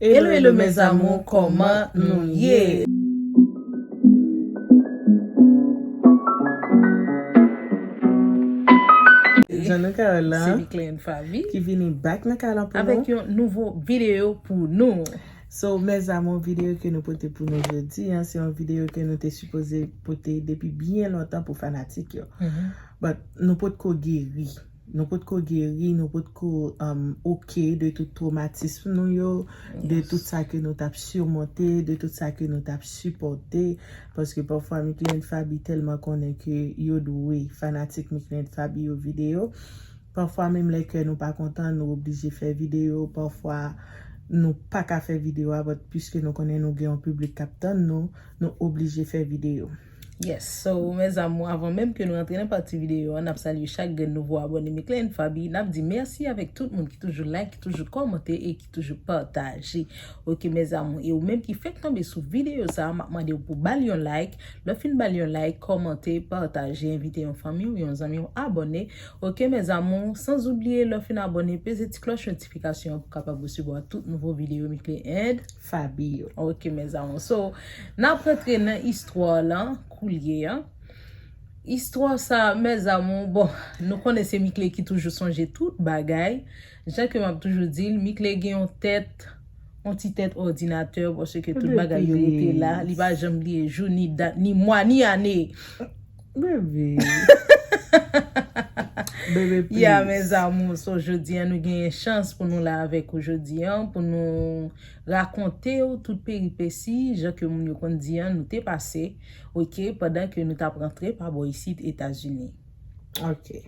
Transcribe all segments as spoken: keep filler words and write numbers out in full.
Hello, hello, mes amours, kòman nou ye? Jan nou ka wè la, se Mickley and Faby ki vini back nan kay lan pou nou avèk yon nouvo videyo pou nou. So, mes amours, videyo ke nou pote pou nou jodi a, se yon videyo ke nou te sipoze pote depi byen lontan pou fanatik yo. But nou potko geri. Nou potko geri, nou potko, um, oke de tout twomatism nou yo, de tout sa ke nou t ap simonte, de tout sa ke nou t ap sipòte. Paske pafwa Mickley and Faby tèlman konnen ke yo dwe fanatik Mickley and Faby yo videyo. Pafwa menm lè kè nou pa kontan, nou oblije fè videyo. Pafwa nou pa ka fè videyo a, but piske nou konnen nou gen yon piblik k ap tann nou, nou oblije fè videyo. Yes, so, mes amours, avan menm ke nou rantre nan pati videyo a, n ap salye chak grenn nouvo abòne Mickley and Faby. N ap di mèsi avèk tout moun ki toujou like, ki toujou kòmante e ki toujou pataje. Oke, mes amours, e ou menm ki fèk tonbe sou videyo sa a, m ap mande w pou ba l yon like. Lè w fin ba l yon like, kòmante, pataje, envite yon fanmi w, yon zanmi w abòne. Oke, mes amours, sans oublier, lè w fin abòne, peze ti klòch notifikasyon an pou w kapab resevwa tout nouvo videyo Mickley and Faby yo. Oke, mes amours. So, n ap rantre nan istwa lan koulye a. Istwa sa, mes amours, bon, nou konnen se Mickley ki toujou sonje tout bagay. Jan ke m ap toujou di l, Mickley gen yon tèt, yon ti tèt òdinatè, paske tout bagay yo rete la. Li pa janm bliye jou, ni dat, ni mwa, ni ane. Bebe. Bebe, please. Ya, mes amours, so jodi a nou genyen chans pou nou la avèk ou jodi a, pou nou rakonte w tout peripesi, jan ke moun yo konn di a, nou te pase, oke, pandan ke nou t ap rantre pa bò isit Etazini. Oke.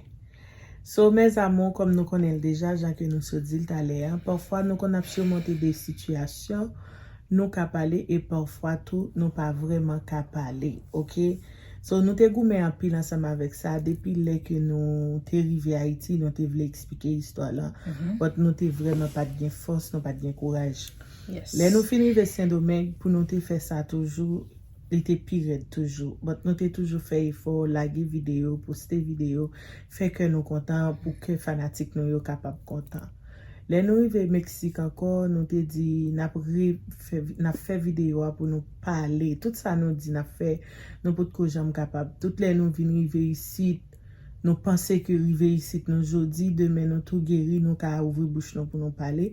So, mes amours, kòm nou konnen l deja, jan ke nou sot di l talè a, pafwa nou konn ap simonte de sitiyasyon, nou ka pale e pafwa tou nou pa vrèman ka pale, oke? So, nou te goumen anpil ansanm avèk sa depi lè ke nou te rive Ayiti, nou te vle eksplike istwa lan, but nou te vrèman pa t gen fòs, nou pa t gen kouraj. Lè nou fin rive Sendomeng, pou nou te fè sa toujou, li te pi rèd toujou. But nou te toujou fè efò, lage videyo, poste videyo, fè kè nou kontan pou kè fanatik nou yo kapab kontan. Lè nou rive Meksik ankò, nou te di n ap re-, fè, n ap fè videyo a pou nou pale. Tout sa nou di n ap fè, nou potko janm kapab. Tout lè nou vin rive isit, nou panse ke rive isit nou jodi, demen nou tou geri, nou ka ouvri bouch nou pou nou pale.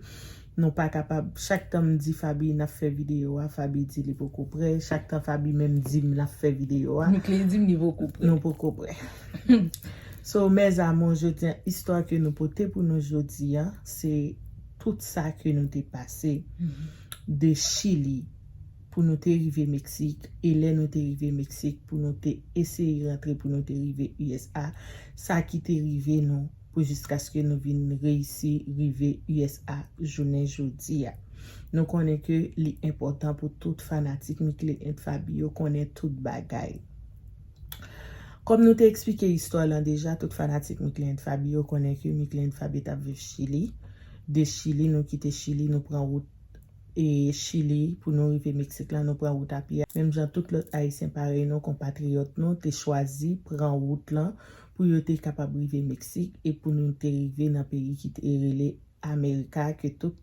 Nou pa kapab, chak tan m di Faby n ap fè videyo a, Faby di li poko prè. Chak tan Faby menm di m n ap fè videyo a, Mickley di m li poko prè. Nou poko prè. So, mes amours, jodi a, istwa ke nou pote pou nou jodi a, se tout sa ke nou te pase de Chili pou nou te rive Meksik, e lè nou te rive Meksik, pou nou te eseye rantre, pou nou te rive U S A, sa ki te rive nou, pou jiskaske nou vin reyisi rive U S A jounen jodi a. Nou konnen ke li enpòtan pou tout fanatik Mickley and Faby yo konnen tout bagay. Kòm nou te eksplike istwa lan deja, tout fanatik Mickley and Faby yo konnen ke Mickley and Faby t ap viv Chili. De Chili, nou kite Chili, nou pran wout e Chili pou nou rive Meksik lan, nou pran wout a pye. Menm jan tout lòt Ayisyen parèy nou, konpatriyòt nou, te chwazi pran wout lan pou yo te kapab rive Meksik e pou nou te rive nan peyi ki te rele Amerika, ke tout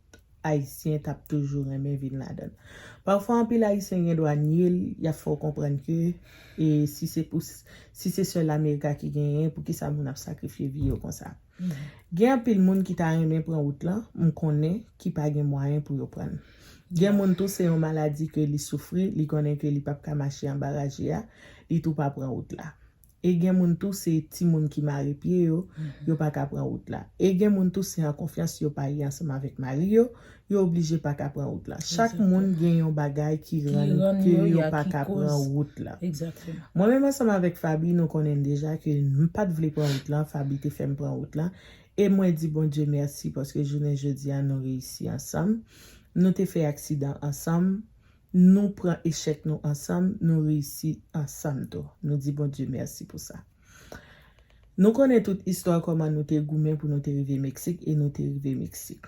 Ayisyen t ap toujou renmen vin ladan l. Pafwa, anpil Ayisyen gen dwa nye l, y ap fè w konprann ke, e si se pou, si se sèl Amerika ki genyen, poukisa moun ap sakrifye vi yo konsa? Gen anpil moun ki ta renmen pran wout lan, m konnen, ki pa gen mwayen pou yo pran l. Gen moun tou, se yon maladi ke li soufri, li konnen ke li p ap ka mache anba raje a, li tou pa pran wout la. E gen moun tou, se timoun ki mare pye yo, yo pa ka pran wout la. E gen moun tou, se an konfyans yo pa ye ansanm avèk mari yo, yo oblije pa ka pran wout la. Chak moun gen yon bagay ki rann ke yo pa ka pran wout la. Mwen menm ansanm avèk Faby, nou konnen deja ke m pa t vle pran wout lan, Faby te fè m pran wout lan. E mwen di Bondye mèsi paske jounen jodi a nou reyisi ansanm. Nou te fè aksidan ansanm, nou pran echèk nou ansanm, nou reyisi ansanm tou. Nou di Bondye mèsi pou sa. Nou konnen tout istwa kòman nou te goumen pou nou te rive Meksik e nou te rive Meksik.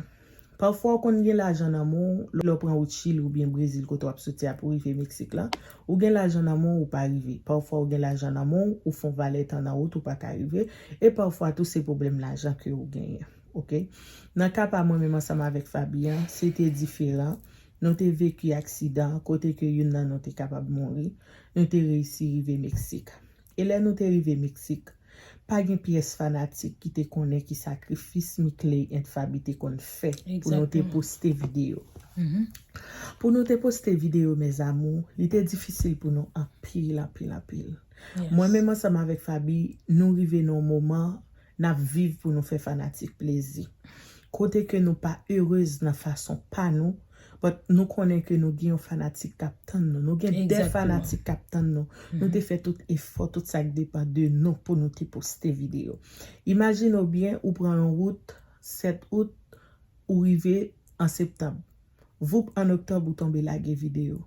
Pafwa w konn gen lajan nan men w, lè w pran wout Chili oubyen Brezil kote w ap soti a pou rive Meksik lan, ou gen lajan nan men w, ou pa rive. Pafwa w gen lajan nan men w, ou fè yon valè tan nan wout, ou pa ka rive. E pafwa tou se pwoblèm lajan ke ou genyen. Oke? Nan ka pa mwen menm ansanm avèk Faby an, se te diferan. Nou te veki aksidan kote ke youn nan nou te kapab mouri. Nou te reyisi rive Meksik. E lè nou te rive Meksik, pa gen pyès fanatik ki te konnen ki sakrifis Mickley and Faby te konn fè pou nou te poste videyo. Pou nou te poste videyo, mes amours, li te difisil pou nou anpil, anpil, anpil. Mwen menm ansanm avèk Faby, nou rive nan yon moman n ap viv pou nou fè fanatik plezi. Kote ke nou pa erez nan fason pa nou, but nou konnen ke nou gen yon fanatik k ap tann nou. Nou gen de fanatik k ap tann nou. Nou te fè tout efò, tout sa k depann de nou pou nou te poste videyo. Imajine w byen, ou pran yon wout, sèt out, ou rive an septanm. Voup, an oktòb, ou tonbe lage videyo.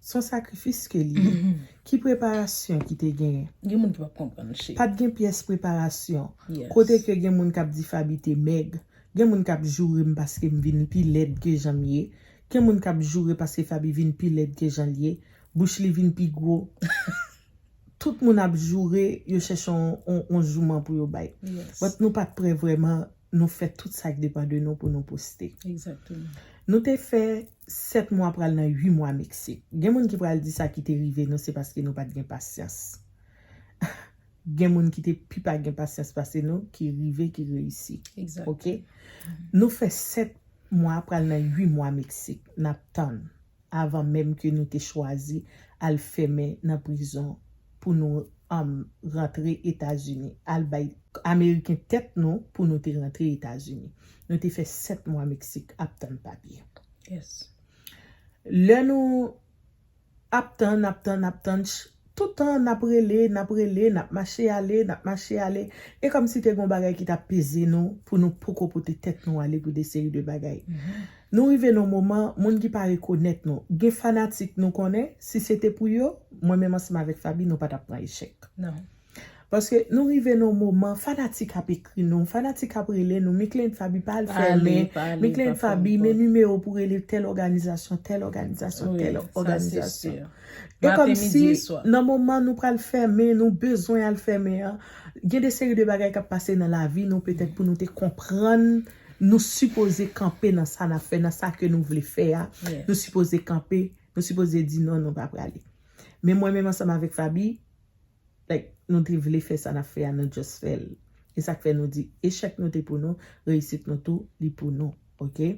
Se yon sakrifis ke li ye. Ki preparasyon ki te genyen? Gen moun ki p ap konprann, cheri. Pa t gen pyès preparasyon. Kote ke gen moun k ap di Faby te mèg, gen moun k ap joure m paske m vin pi lèd ke jan m ye, gen moun k ap joure paske Faby vin pi lèd ke jan l ye, bouch li vin pi gwo. Tout moun ap joure, yo chèche yon, yon, yon jouman pou yo bay. But nou pa t prè vrèman, nou fè tout sa k depann de nou pou nou poste. Nou te fè sèt mwa pral nan uit mwa Meksik. Gen moun ki pral di sa ki te rive nou, se paske nou pa t gen pasyans. Gen moun ki te pi pa gen pasyans pase nou, ki rive, ki reyisi. Oke? Nou fè sèt mwa pral nan uit mwa Meksik. N ap tann. Avan menm ke nou te chwazi al fèmen nan prizon pou nou, um, rantre Etazini, al bay Ameriken tèt nou pou nou te rantre Etazini. Nou te fè sèt mwa Meksik ap tann papye. Lè nou ap tann, ap tann, ap tann, ch-, tout tan n ap rele, n ap rele, n ap mache ale, n ap mache ale. E kòmsi te gen yon bagay ki t ap peze nou pou nou poko pote tèt nou ale pou de seri de bagay. Nou rive nan yon moman, moun ki pa rekonèt nou. Gen fanatik nou konnen, si se te pou yo, mwen menm ansanm avèk Faby, nou pa t ap pran echèk. Paske nou rive nan yon moman, fanatik ap ekri nou, fanatik ap rele nou, Mickley and Faby pa al fèmen, Mickley and Faby, men nimewo pou rele tèl òganizasyon, tèl òganizasyon, tèl òganizasyon. E kòmsi, nan moman nou pral fèmen, nou bezwen al fèmen an, gen de seri de bagay k ap pase nan lavi nou, petèt pou nou te konprann, nou sipoze kanpe nan sa n ap fè, nan sa ke nou vle fè a. Nou sipoze kanpe, nou sipoze di non, nou pa prale. Men mwen menm ansanm avèk Faby, like, nou te vle fè sa n ap fè a, nou just fè l. E sa k fè nou di, echèk nou te pou nou, reyisit nou tou, li pou nou. Oke?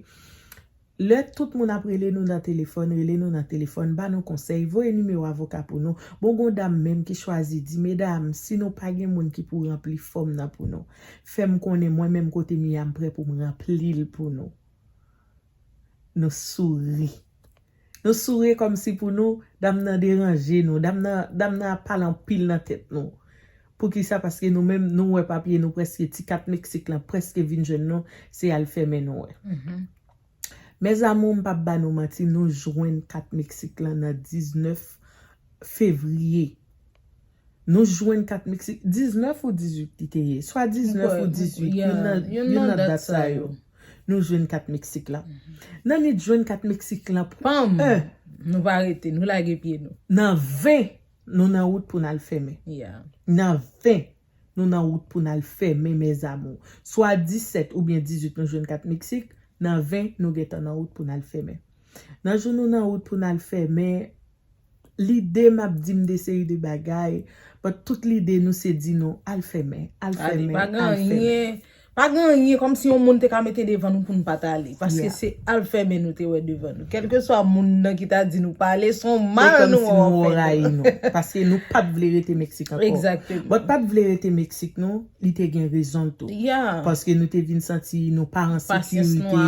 Lè tout moun ap rele nou nan telefòn, rele nou nan telefòn, ba nou konsèy, voye nimewo avoka pou nou. Bon, gon dam menm ki chwazi di, medam, si nou pa gen moun ki pou ranpli fòm nan pou nou, fè m konnen mwen menm kote m ye a, m prè pou m ranpli l pou nou. Nou souri. Nou souri kòmsi pou nou, dam nan deranje nou, dam nan, dam nan ap pale anpil nan tèt nou. Poukisa? Paske nou menm, nou wè papye nou prèske, ti kat Meksik lan prèske vin jwenn nou, se al fèmen nou wè. Mes amours, m p ap ba nou manti, nou jwenn kat Meksik lan nan diznèf fevriye. Nou jwenn kat Meksik, diznèf ou dizuit li te ye? Swa diznèf ou dizuit, youn nan, youn nan dat sa yo. Nou jwenn kat Meksik lan. Nan nit jwenn kat Meksik lan, panm, nou pa rete, nou lage pye nou. Nan ven, nou nan wout pou n al fèmen. Nan ven, nou nan wout pou n al fèmen, mes amours. Swa disèt oubyen dizuit nou jwenn kat Meksik, nan ven nou gentan nan wout pou n al fèmen. Nan jou nou nan wout pou n al fèmen, lide m ap di m de seri de bagay, but tout lide nou se di nou al fèmen, al fèmen, al fèmen. Pa gen anyen kòmsi yon moun te ka mete devan nou pou n pa t ale. Paske se al fèmen nou te wè devan nou. Kèlkeswa moun nan ki ta di nou pa ale, se yon mal nou wè w ap fè nou. Paske nou pa t vle rete Meksik ankò. But pa t vle rete Meksik non, li te gen rezon l tou. Paske nou te vin santi nou pa an sekirite,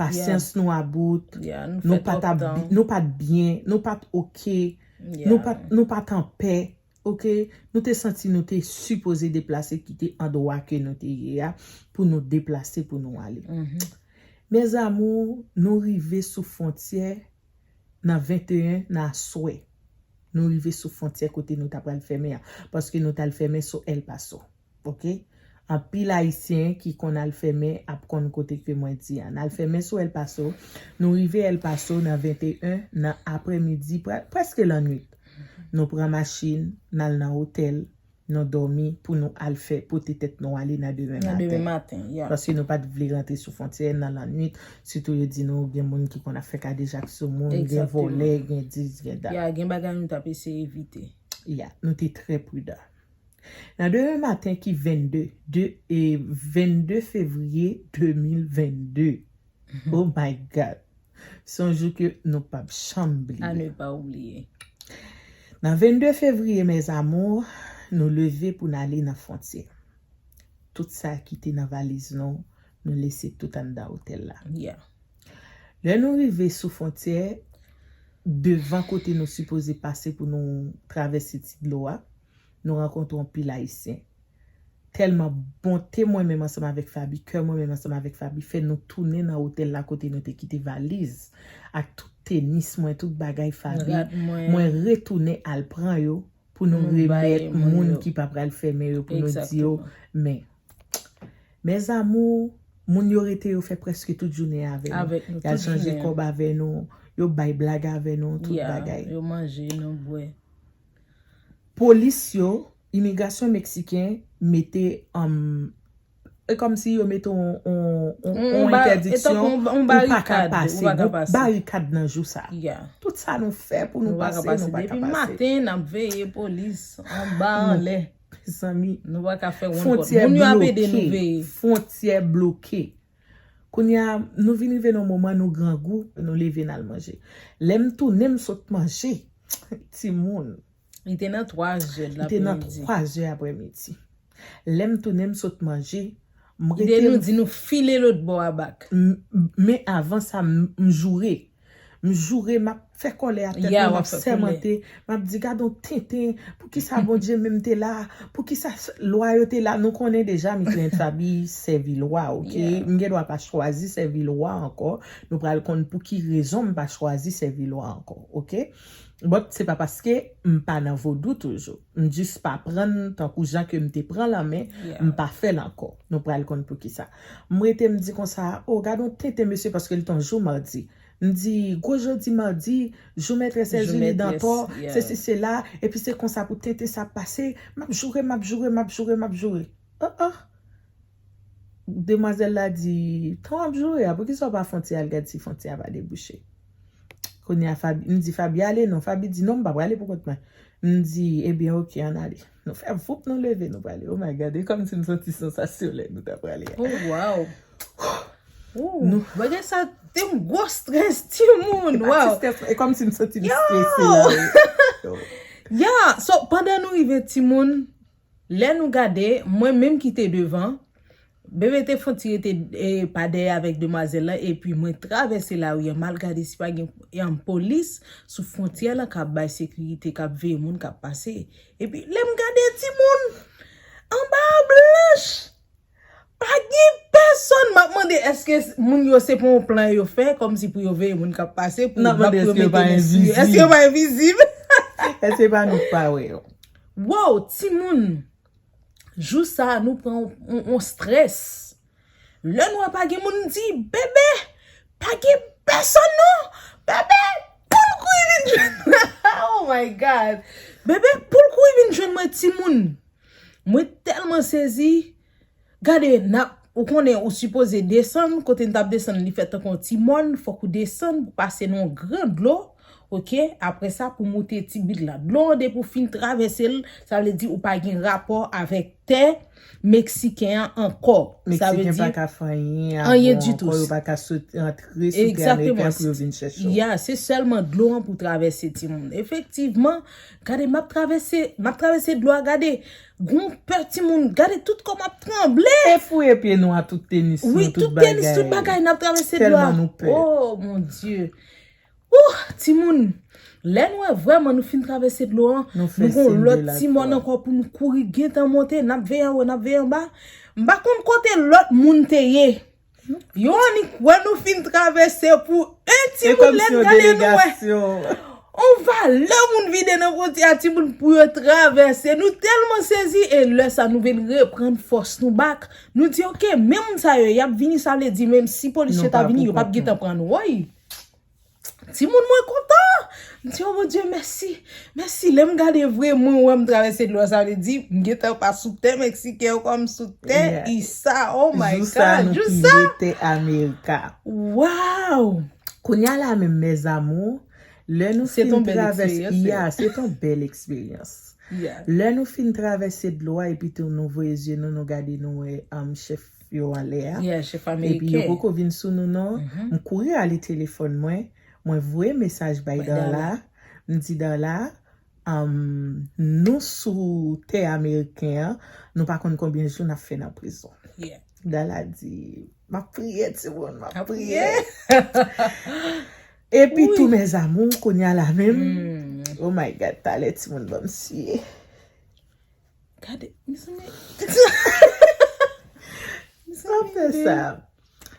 pasyans nou about, nou pa t ap bi-, nou pa t byen, nou pa t oke, nou pa t, nou pa t anpè. Oke, nou te santi nou te sipoze deplase kite andwa ke nou te ye a pou nou deplase pou nou ale. Mes amours, nou rive sou fwontyè nan venteyen nan aswè. Nou rive sou fwontyè kote nou ta pral fèmen an, paske nou t al fèmen sou El Paso. Oke? Anpil Ayisyen ki konn al fèmen ap konn kote ke mwen di a. N al fèmen sou El Paso. Nou rive El Paso nan venteyen nan aprèmidi, prè-, prèske lannwit. Nou pran machin, n al nan otèl, nou dòmi pou nou al fè, pote tèt nou ale nan demen maten. Nan demen maten, yeah. Paske nou pa t vle rantre sou fwontyè nan lannwit. Sitou yo di nou gen moun ki konn ap fè kadejak sou moun, gen vòlè, gen dis, gen dat. Ya, gen bagay nou t ap eseye evite. Ya, nou te trè pridan. Nan demen maten ki vennde, de, e vennde fevriye de mil vennde. Oh my God. Se yon jou ke nou p ap janm bliye. À ne pas oublier. Nan vennde fevriye, mes amours, nou leve pou n ale nan fwontyè. Tout sa ki te nan valiz nou, nou lese tout anndan otèl la. Yeah. Lè nou rive sou fwontyè, devan kote nou sipoze pase pou nou travèse ti dlo a, nou rankontre anpil Ayisyen. Tèlman bonte mwen menm ansanm avèk Faby, kè mwen menm ansanm avèk Faby fè nou tounen nan otèl la kote nou te kite valiz ak tout tenis mwen, tout bagay Faby. Rad mwen. Mwen retounen al pran yo pou nou remèt moun ki pa pral fèmen yo, pou nou di yo, men, mes amours, moun yo rete yo fè prèske tout jounen avè nou. Avèk nou tout jounen. Y al chanje kòb avè nou, yo bay blag avè nou, tout bagay. Yo manje, nou bwè. Polis yo, imigrasyon meksiken mete, um, e kòmsi yo mete on, on, on, on entèdiksyon, ou pa ka pase, on barikad nan jou sa. Tout sa nou fè pou nou pase, nou pa ka pase. Depi maten, n ap veye polis, anba, anlè. Mezanmi, nou pa ka fè wonn kòt. Moun yo ap ede nou veye. Fwontyè bloke. Kounye a, nou vin rive nan moman nou grangou, nou leve n al manje. Lè m tounen, m sot manje. Timoun. Li te nan twa zè de lapremidi. Li te nan twa zè aprèmidi. Lè m tounen, m sot manje. M rete. Li te nou di nou file lòt bò a bak. M, m, men avan sa, m, m joure. M joure, m ap fè kòlè a tèt mwen, m ap sèmante, m ap di, "Gad on tenten, poukisa Bondye menm te la? Poukisa lwa yo te la?" Nou konnen deja, Mickley Faby sèvi lwa, oke? M gen dwa pa chwazi sèvi lwa ankò. Nou pral konn pou ki rezon m pa chwazi sèvi lwa ankò, oke? But se pa paske m pa nan vodou toujou. M jis pa pran l tankou jan ke m te pran l an men, m pa fè l ankò. Nou pral konn poukisa. M rete, m di konsa, "O, gad on tenten, mesye, paske li te on jou madi." M di, "Gwo jodi madi, jou mètrès Èzili Dantò, sesi, sela, epi se konsa pou tenten sa ap pase." M ap joure, m ap joure, m ap joure, m ap joure. Oh, oh. Demwazèl la di, "Tan w ap joure a, poukisa w pa fwontyè al gad si fwontyè a pa debouche?" Kounye a, Faby, m di, "Faby, ale non." Faby di, "Non, m pa prale pou kont mwen." M di, "Ebyen, oke, ann ale." Nou fè voup, nou leve, nou prale. Oh my God, e kòmsi m santi sansasyon lè nou ta prale a. Oh, wow. Ou, bagay sa te yon gwo strès, timoun. Wow. E pa ti strès, e kòmsi m santi m strese la, wi. Yo. Ya, so, pandan nou rive, timoun, lè nou gade, mwen menm ki te devan, Bebe te fon ti rete, e, pa dèyè avèk demwazèl la, epi mwen travèse lari an, m al gade si pa gen, e, polis sou fwontyè la k ap bay sekirite, k ap veye moun k ap pase. Epi lè m gade timoun, anba a blanch, pa gen pèsonn. M ap mande, èske s-, moun yo se pa yon plan yo fè, kòmsi pou yo veye moun k ap pase, pou yo mete mesye, èske yo pa envizib? Èske pa nou k pa wè yo? Wow, timoun! Jou sa a, nou pran on, on, on strès. Lè n wè pa gen moun, n di, "Bebe, pa gen pèsonn non! Bebe, pou l kouri vin jwenn mwen!" Oh my God! "Bebe, pou l kouri vin jwenn mwen, timoun!" Mwen tèlman sezi. Gade, n ap, ou konnen, ou sipoze desann, kote n t ap desann, li fè tankou yon ti mòn, fòk ou desann pou pase nan yon gran dlo. Oke, apre sa, pou moute ti bit la. Dlo an, depi w fin travèse l, sa vle di ou pa gen rapò avèk tè meksiken an ankò. Sa vle di, meksiken pa ka fè anyen avè w ankò, yo pa ka sot, rantre sou tè ameriken pou yo vin chèche w. Ya, se sèlman dlo an pou travèse, timoun. Efektivman, gade, m ap travèse, m ap travèse dlo a, gade, gon pè, timoun, gade tout kò m ap tranble. E fouye pye nou a tout tenis nou, tout bagay. Wi, tout tenis, tout bagay, n ap travèse dlo a. Tèlman nou pè. Oh, mon Dieu. Ouh, timoun, lè n wè vrèman nou fin travèse dlo an, nou gon lòt ti mòn ankò pou nou kouri gentan monte, n ap veye anwo, n ap veye anba. M pa konn kote lòt moun te ye. Yo annik wè nou fin travèse pou en ti bout, lè n gade nou wè on valè moun vide nan fwontyè a, timoun, pou yo travèse. Nou tèlman sezi, e lè sa nou vin reprann fòs nou back. Nou di, "Oke, men moun sa yo, y ap vini, sa vle di, menm si polis yo ta vini, yo p ap gentan pran nou." Woy! Timoun, mwen kontan. M di, "Oh, Bondye, mèsi, mèsi." Lè m gade vre, mwen wè m travèse dlo a, sa vle di, m gentan pa sou tè meksiken ankò, m sou tè Yeah. isa. Oh my Jou sa God, nou jou kite sa. Tè Amerika. Wow! Kounye a la menm, mes amours, lè nou Se fin ton bèl travèse, eksperyans, yeah, se ton bèl eksperyans. Yeah. Lè nou fin travèse dlo a, epi tou nou voye zye nou, nou gade nou wè um, chèf yo anlè a. Yeah, chèf Epi yo ameriken. poko vin sou nou non. M kouri ale telefòn mwen, mwen voye mesaj bay Bay Darla. Darla. M di Darla, um, nou sou tè ameriken an, nou pa konn konbyen jou n ap fè nan prizon. Yeah. Darla di, "M ap priye, timoun, m ap Ap priye." priye. Epi Wi. Tou, mes amours, kounye a la menm. Hmm. Oh my God, talè timoun ban m siye. Gade, mezanmi. Sa fè sa.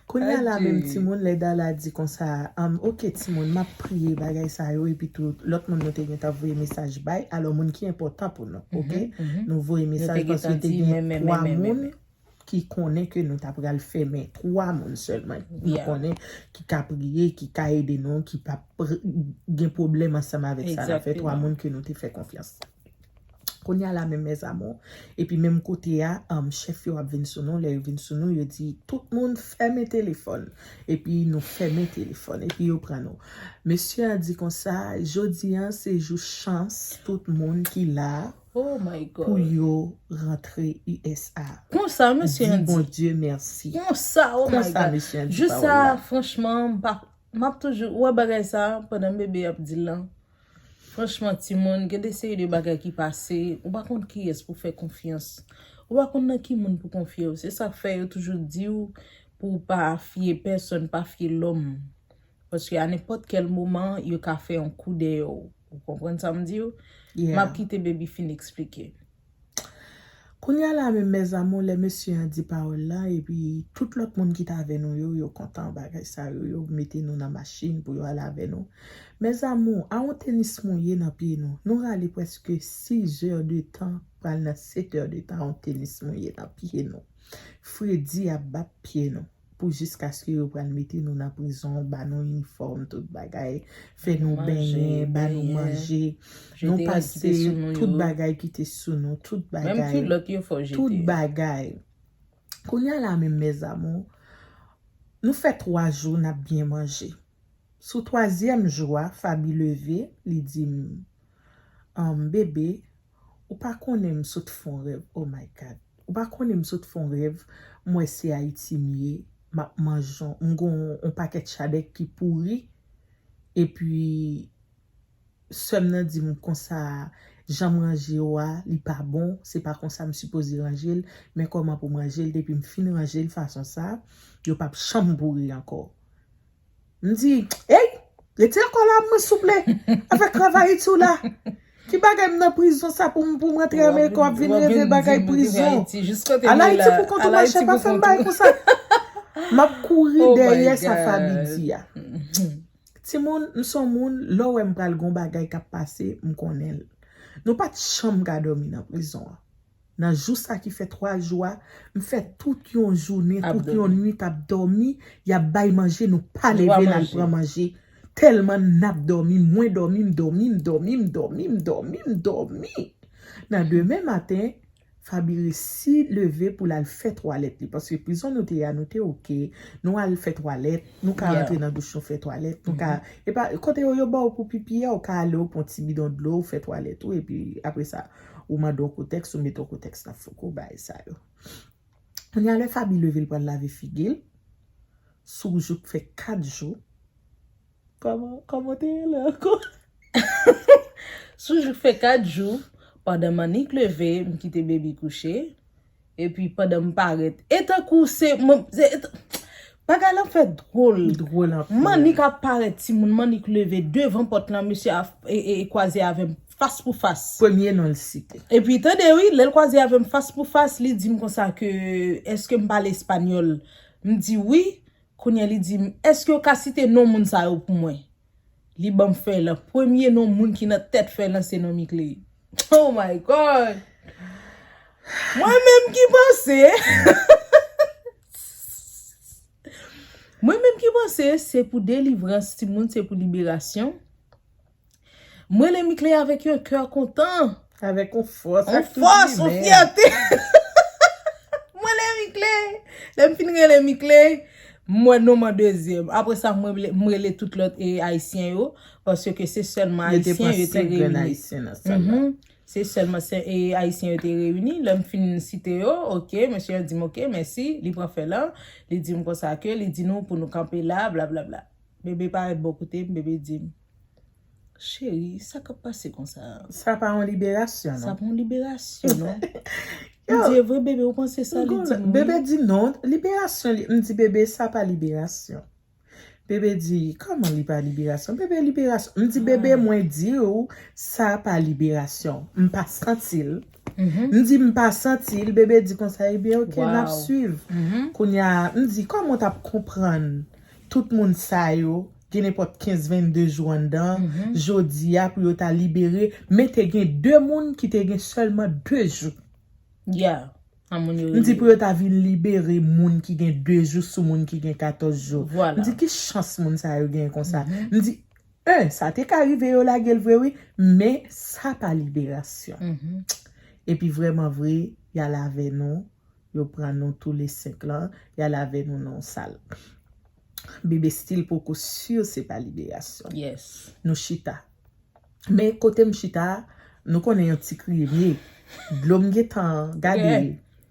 Kounye a la Adye. Menm timoun, lè Darla di konsa, um, "Ok, timoun, m ap priye bagay sa yo," epi tou, lòt moun nou te gen t ap voye mesaj bay, alò moun ki enpòtan pou nou, ok? Mhm, mhm. Nou voye mesaj te gen paske tan te di, gen men, men, twa men, men, men, moun men. Ki konnen ke nou ta pral fèmen, twa moun sèlman. Nou Yeah. Konnen ki ka priye, ki ka ede nou, ki pa pr- gen pwoblèm ansanm avèk sa n ap fè, twa Exactement. Moun ke nou te fè konfyans. Kounye a la menm, mes amours, epi menm kote a, um, chèf yo ap vin sou nou, lè yo vin sou nou, yo di, "Tout moun fèmen telefòn." Epi nou fèmen telefòn, epi yo pran nou. Mesye a di konsa, "Jodi a, se jou chans, tout moun ki la a, Oh my pou God. Yo rantre U S A." Konsa, mesye Di an di. Bondye mèsi. Konsa, oh my Konsa, God. Mesye an di Jis pawòl sa, la. Franchman, m pa, m ap toujou, ou wè bagay sa, pandan m bebe ap di l lan. Franchman, timoun, gen de seri de bagay ki pase, ou pa konn kiyès pou fè konfyans. Ou pa konn nan ki moun pou konfye w. Se sa k fè yo toujou di w pou w pa fye pèsonn, pa fye lòm. Paske a nenpòt kèl moman, yo ka fè yon kou dèyè w. Ou konprann sa m di w? Yeah. M ap kite baby fin eksplike. Kounye a la menm, mes amours, lè mesye an di pawòl la, epi tout lòt moun ki t avè nou yo, yo kontan bagay sa yo, yo mete nou nan machin pou yo al avè nou. Mes amours, a yon tenis mouye nan pye nou. Nou rale prèske sis è de tan, pral nan sèt è de tan, a yon tenis mouye nan pye nou. Fredi ap bat pye nou. Pou jiskaske yo pral mete nou nan prizon, ba nou inifòm, tout bagay, fè nou benyen, ba nou manje. Nou pase tout bagay ki te sou nou, tout bagay. Menm kilòt yo fò jete. Tout bagay. Kounye a la menm, mes amours, nou fè twa jou n ap byen manje. Sou twazyèm jou a, Faby leve, li di m, um, "Bebe, ou pa konnen m sot fè yon rèv." Oh my God. Ou pa konnen m sot fè yon rèv, m wè se Ayiti m ye, m ap manje, m gon yon pakèt chadèk ki pouri, epi sè m nan di m konsa, "Jan m ranje yo a, li pa bon, se pa konsa m sipoze ranje l, men kòman pou m ranje l, depi m fin ranje l fason sa, yo p ap janm pouri ankò." M di, "Ey, retire kò la mwen souple, avèk travay iti w la. Ki bagay m nan prizon sa pou m, pou m rantre Amerika, w ap vin reve bagay prizon. Al Ayiti pou kont ou, machè, pa fè m bagay konsa." M ap kouri dèyè sa Faby di a. Timoun, m se yon moun, lè w wè m pral gon bagay k ap pase, m konnen l. Nou pa t janm ka dòmi nan prizon an. Nan jou sa ki fè twa jou a, m fè tout yon jounen, tout yon nwit ap dòmi, y ap bay manje, nou pa leve n al pran manje. Tèlman n ap dòmi, mwen dòmi, m dòmi, m dòmi, m dòmi, m dòmi, m dòmi. Nan demen maten, Faby resi leve pou l al fè twalèt li, paske prizon nou te ye a, nou te oke, nou al fè twalèt, nou ka rantre nan douch nou fè twalèt, nou ka, e pa, kote yo, yo ba w pou pipi a, ou ka ale, ou pran ti bidon dlo, ou fè twalèt ou, epi apre sa, ou mande yon koutèks, ou mete yon koutèks nan foukou, bagay sa yo. Kounye a lè Faby leve l pral lave figi l, Soujouk fè kat jou. Kòman, kòman te rele ankò? Soujouk fè kat jou, pandan Mannik leve, m kite baby kouche, epi pandan m parèt, e tankou se, mwen, se, e t- bagay lan fè dwòl. Dwòl anpil. Mannik ap parèt, timoun, Mannik leve devan pòt lan, mesye a, e, e, e kwaze avè m fas pou fas. Premye non l site. Epi tande wi, lè l kwaze avè m fas pou fas, li di m konsa ke, èske m pale espanyòl? M di wi. Kounye a li di m, èske w ka site non moun sa yo pou mwen? Li ban m fèy lan. Premye non moun ki nan tèt fèy lan se non Mickley. Oh my God! Mwen menm ki panse, mwen menm ki panse se pou delivrans timoun, se pou liberasyon. M rele Mickley avèk yon kè kontan. Avèk yon fòs, Yon fòs, yon fyète. M rele Mickley. Lè m fin rele Mickley, m wè non m an dezyèm. Apre sa, m rele, m rele tout lòt e, ayisyen yo. Paske se sèlman Yo te ayisyen pran yo te senk grenn reyini. ayisyen nan sal la. Mhm. Se sèlman se, e, ayisyen yo te reyini. Lè m fin site yo, oke, mesye an di m, oke, mèsi. Li pran fè lan. Li di m konsa ke, li di nou pou nou kanpe la, blablabla. Bebe parèt bò kote m, bebe di m, cheri, sa k ap pase konsa? Sa pa yon liberasyon, Sa non? pa yon liberasyon, non? Yo, M di, e vre, bebe, ou panse sa? Li di m, wi. Bebe di non, liberasyon. Li, m di, bebe, sa pa liberasyon. Bebe di, kòman li pa liberasyon? Bebe, liberasyon. M di, bebe, mwen di w, sa pa liberasyon. M pa santi l. Mhm. M di, m pa santi l. Bebe di konsa, ebyen, oke, n ap Wow. swiv. Mhm. Kounye a, m di, kòman w t ap konprann tout moun sa yo, gen nenpòt kenz, vennde jou anndan, Mhm. jodi a pou yo ta libere, men te gen de moun ki te gen sèlman de jou. Yeah. A moun yo M di rele. Pou yo ta vin libere moun ki gen de jou sou moun ki gen katòz jou. Vwala. M di ki chans moun sa yo gen konsa. Mhm. M di, en, sa te ka rive yo lage l vre wi, men sa pa liberasyon. Mhm. Epi vrèman vre, y al avè nou, yo pran nou tou le senk lan, y al avè nou nan yon sal. Bebe still poko si se pa liberasyon. Yes. Nou chita. Men kote m chita, nou konnen yon ti kriye m ye. Dlo m gentan gade. Yeah.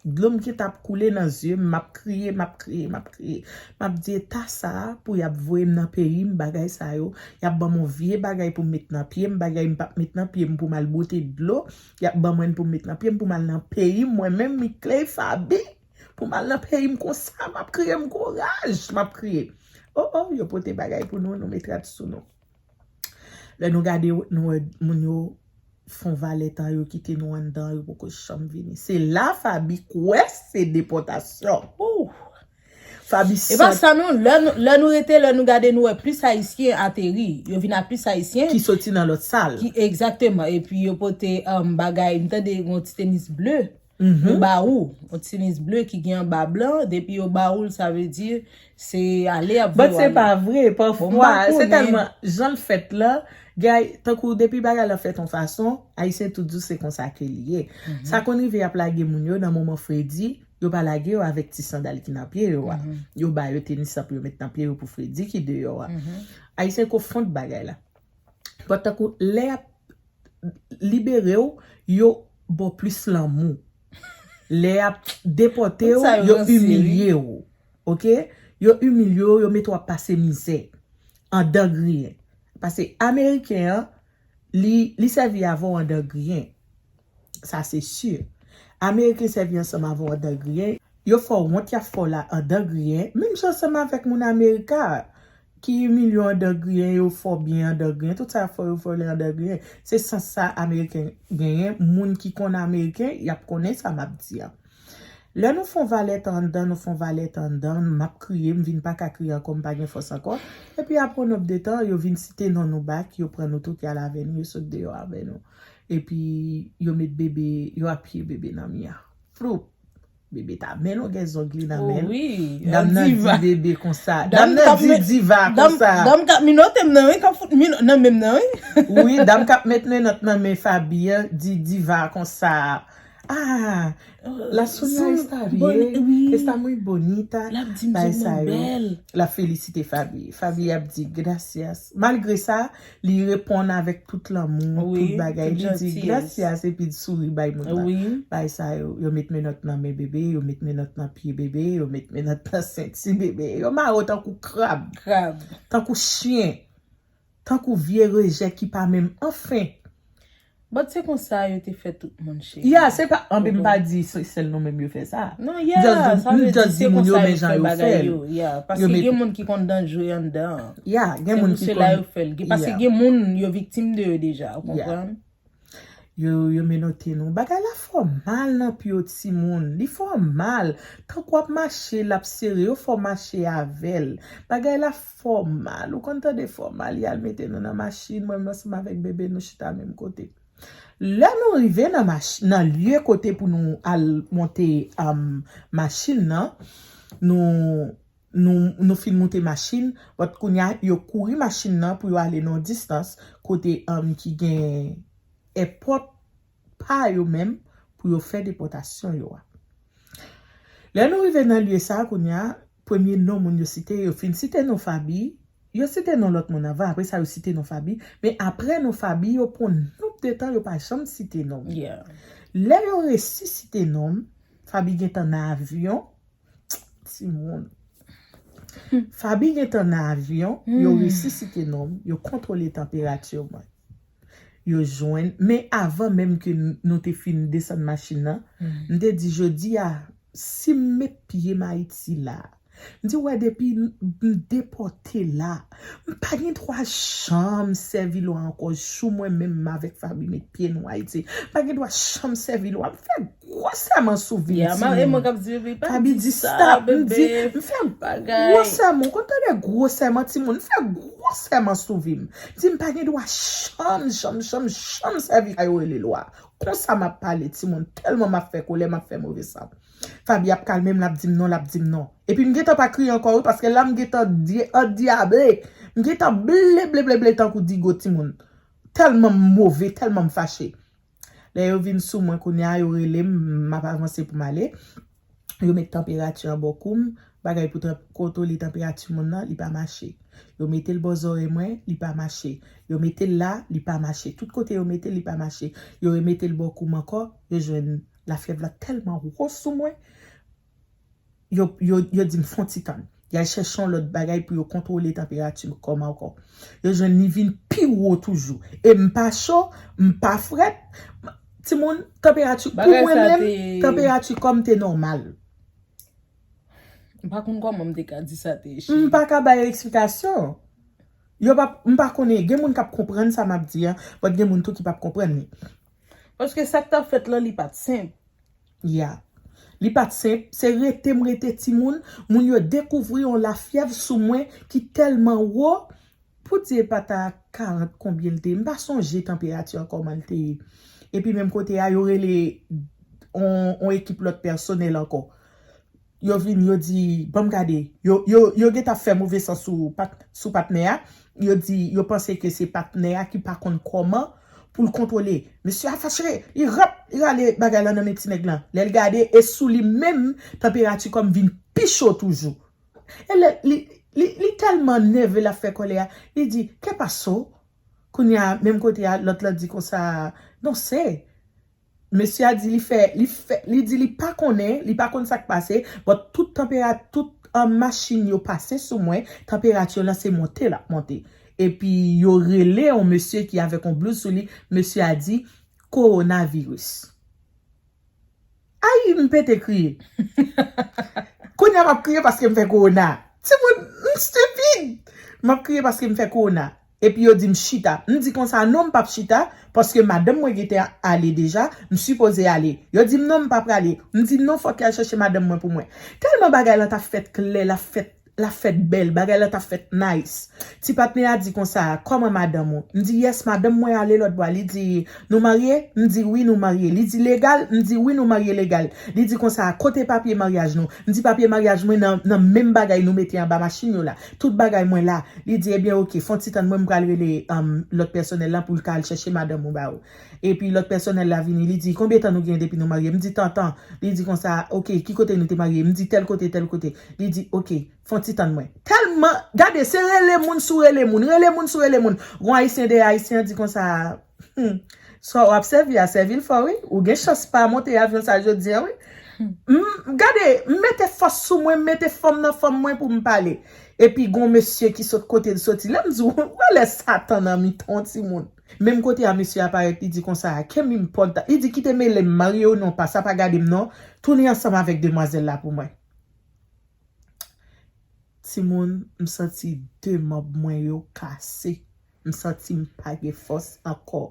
Dlo m gentan ap koule nan zye m, m ap kriye, m ap kriye, m ap kriye. M ap di eta sa a pou y ap voye m nan peyi m, bagay sa yo. Y ap ban m yon vye bagay pou m met nan pye m, bagay m p ap met nan pye m pou m al bwote dlo. Y ap ban mwen pou m met nan pye m pou m al nan peyi m, mwen menm, Mickley Faby. Pou m al nan peyi m konsa, m ap kriye, m kouraj, m ap kriye. O, o, yo pote bagay pou nou, nou met rad sou nou. Lè nou gade, nou wè moun yo fon valèt an, yo kite nou anndan, yo poko janm vini. Se la Faby kwè se depòtasyon. Ou! Faby E pa sòt. Sa non, lè nou, lè nou rete, lè nou gade, nou wè plis ayisyen ateri. Yo vin a plis ayisyen. Ki soti nan lòt sal. Ki, egzakteman. Epi yo pote um, bagay, m tande yon ti tenis ble. Mhm. Yo ba ou. Yon ti tenis ble ki gen anba blan. Depi yo ba ou l, sa vle di se ale ap But voye se w ale. Pa vre, Bon, m pa pafwa, se konnen. Tèlman jan l fèt la, gay, tankou depi bagay la fèt yon fason, ayisyen tou di w se konsa ke li ye. Mhm. Sa konn rive y ap lage moun yo nan moman fredi, yo pa lage yo avèk ti sandal ki nan pye yo a. Mhm. Yo ba yo tenis an pou yo met nan pye yo pou fredi ki deyò a. Mhm. Ayisyen ko font bagay la. But tankou lè y ap libere w, yo ba w plis lanmou. Lè y ap depòte w, Sa yo yo ranse, wi. Imilye w. Oke? Yo imilye w, yo mete w ap pase mizè. Andan griyen. Paske Ameriken an, li, li sèvi avè w andan griyen. Sa se si. Ameriken sèvi ansanm avè w andan griyen. Yo fè w wont, y ap fè w la andan griyen. Menm jan ansanm avèk moun Amerika ki imilye w andan griyen, yo fè w byen andan griyen. Tout sa y ap fè w, yo fè w li andan griyen. Se sans sa Ameriken genyen. Moun ki konn Ameriken, y ap konnen sa m ap di a. Lè nou fè yon valèt anndan, nou fè yon valèt anndan, m ap kriye, m vin pa ka kriye ankò, m pa gen fòs ankò. Epi apre yon nòp de tan, yo vin site non nou bak, yo pran nou tout, y al avè nou, yo sot deyò avè nou. Epi yo met bebe, yo apiye bebe nan mi a. Floup! Bebe ta byen longè zong li nan men l. Wi, Dam nan di bebe konsa. Dam nan di diva konsa. Dam k ap minote m nan, wi, k ap fout mino nan men m nan, wi. Wi, dam k ap met menòt nan men Faby an, di diva konsa. Ah, la soña está bien, está muy bonita. L ap di m zong mwen bèl. L ap felisite Faby. Faby ap di gracias. Malgre sa, li reponn avèk tout lanmou, tout bagay. Li di gracias epi l souri bay moun nan. Bagay sa yo, yo met menòt nan men bebe, yo met menòt nan pye bebe, yo met menòt nan senti bebe. Yo mare w tankou krab. Krab. Tankou chen. Tankou vye rejè ki pa menm anfen. But se konsa yo te fè tout moun cheri. Ya, se pa, anben m pa di se sèl nou menm yo fè sa. Non, ya, sa vle di se konsa yo fè bagay yo. Ya, paske gen moun ki konn danje anndan. Ya, gen moun ki konn. Se la yo fè l. Paske gen moun yo viktim de yo deja, ou konprann? Yo, yo menote nou. Bagay la fè w mal nan pye w timoun. Li fè w mal. Tank w ap mache, l ap sere. Yo fè w mache avè l. Bagay la fè w mal. Ou konn tande fè w mal. Y al mete nou nan machin. Mwen menm ansanm avèk bebe, nou chita menm kote. Lè nou rive nan mach, nan lye kote pou nou al monte, um, machin nan, nou, Nou, nou fin moute machin, but kounye a, yo kouri machin nan pou yo ale nan yon distans kote, um, ki gen èpòt pa yo menm pou yo fè depòtasyon yo a. Lè nou rive nan lye sa a, kounye a, premye non moun yo site, yo fin site non Faby, yo site non lòt moun anvan, apre sa yo site non Faby, men apre non Faby, yo pran yon nonb de tan, yo pa janm site non m. Yeah. Lè yo resi site non m, Faby gentan nan avyon, timoun. Faby gentan nan avyon, yo resi site non m, yo kontwole tanperati mwen. Yo jwenn, men avan menm ke n- nou te fin desann machin nan, m te di jodi a, si m met pye m Ayiti la, m di wè depi m m depòte la, m pa gen dwa janm sèvi lwa ankò jou mwen menm m avèk Faby met pye nou Ayiti. M pa gen dwa janm sèvi lwa. M fè gwo sèman sou vi m Yeah, ma, e timoun. mwen k ap di bebe pa Faby di di sa stop, m di, bebe. m fè Bagay. gwo sèman, ou konn tande gwo sèman timoun, m fè gwo sèman sou vi m. M di m pa gen dwa janm, janm, janm, janm sèvi sa yo rele lwa. Konsa m ap pale timoun, tèlman m ap fè kolè, m ap fè move san. Faby ap kalme m, l ap di m non, l ap di m non. Epi m gentan pa kriye ankò wi, paske la m gentan di- andyable. M gentan ble, ble, ble, ble tankou digo timoun. Tèlman m move, tèlman m fache. Lè yo vin sou mwen kounye a, yo rele m, m ap avanse pou m ale. Yo met tanperati an bò kou m, bagay pou tan- kontwole tanperati moun nan, li pa mache. Yo mete l bò zòrèy mwen, li pa mache. Yo mete l la, li pa mache. Tout kote yo mete l, li pa mache. Yo remete l bò kou m ankò, yo jwenn lafyèv la tèlman wo sou mwen. Yo, yo, yo di m fè yon ti tann. Y al chèche yon lòt bagay pou yo kontwole tanperati kò m ankò. Yo jwenn li vin pi wo toujou. E m pa cho, m pa frèt. Timoun, tanperati, pou Bagay mwen sa menm, te- tanperati kò m te nòmal. M pa konn kòman m te ka di sa te eche. M pa ka bay eksplikasyon. Yo pa, m pa konnen, gen moun k ap konprann sa m ap di a, but gen moun tou ki p ap konprann li. Paske sa k t ap fèt lan, li pa t senp. Ya. Li pa t senp, se rete m rete timoun, moun yo dekouvri yon lafyèv sou mwen ki tèlman wo, pou di e pa ta karant konbyen l te ye, m pa sonje tanperati an kòman l te ye. Epi menm kote a, yo rele on, on ekip lòt pèsonèl ankò. Yo vin, yo di, ban m gade, yo, yo, yo gentan fè move san sou, pat, sou patnè a. Yo di, yo panse ke se patnè a ki pa konn kòman pou l kontwole. Mesye a fache, li rap, li rale bagay lan nan men ti nèg lan. Lè l gade, e sou li menm, tanperati kò m vin pi cho toujou. E lè, li, li, li tèlman nève l ap fè kòlè a, li di, "Kè paso?" Kounye a, menm kote a, lòt la di konsa, "Non, se." Mesye a di li fè, li fè, li di li pa konnen, li pa konn sa k pase, but tout tanpera-, tout an machin yo pase sou mwen, tanperati lan se monte l ap monte. Epi yo rele yon mesye ki avèk yon blouz sou li, mesye a di, "Kowonaviris." Ay, m pete kriye. Kounye a m ap kriye paske m fè kowona. Timoun, m stupid. M ap kriye paske m fè kowona. Epi yo di m chita. M di konsa, "Non, m p ap chita, paske madanm mwen gentan ale deja, m sipoze ale." Yo di m, "Non, m pa prale." M di, "Non, fòk y al chèche madanm mwen pou mwen." Tèlman bagay lan t ap fèt klè, l ap fèt, l ap fèt bèl, bagay lan t ap fèt nice. Ti patnè a di konsa, "Kòman madanm ou?" M di, "Yes, madanm mwen ale lòt bò." Li di, "Nou marye?" M di, "Wi, nou marye." Li di, "Legal?" M di, "Wi, nou marye legal." Li di konsa, "Kote papye maryaj nou?" M di, "Papye maryaj mwen nan, nan menm bagay nou mete anba machin yo la. Tout bagay mwen la." Li di, "Ebyen, oke, fè yon ti tann mwen, m pral rele, um, lòt pèsonèl lan pou l ka al chèche madanm ou ba ou." Epi lòt pèsonèl la vini, li di, "Konbyen tan nou gen depi nou marye?" M di, "Tan, tan." Li di konsa, "Oke, ki kote nou te marye?" M di, "Tèl kote, tèl kote." Li di, "Oke, fè yon ti tann mwen." Tèlman, gade, se rele moun sou rele moun, rele moun sou rele moun. Gon ayisyen dèyè ayisyen an di konsa, "Hmm, sa w ap sèvi a, sèvi l fò, wi. Ou gen chans pa monte avyon sa jodi a, wi." M, gade, m mete fòs sou mwen, m mete fòm nan fòm mwen pou m pale. Epi gon mesye ki sot kote l soti la, m di, "Wè lè Satan nan mitan yon timoun." Menm kote a mesye a parèt, li di konsa, "Kè m enpòtan." Li di, "Kite mele m, marye ou non pa, sa pa gade m non. Tounen ansanm avèk demwazèl la pou mwen." Timoun, m santi de manb mwen yo kase. M santi m pa gen fòs ankò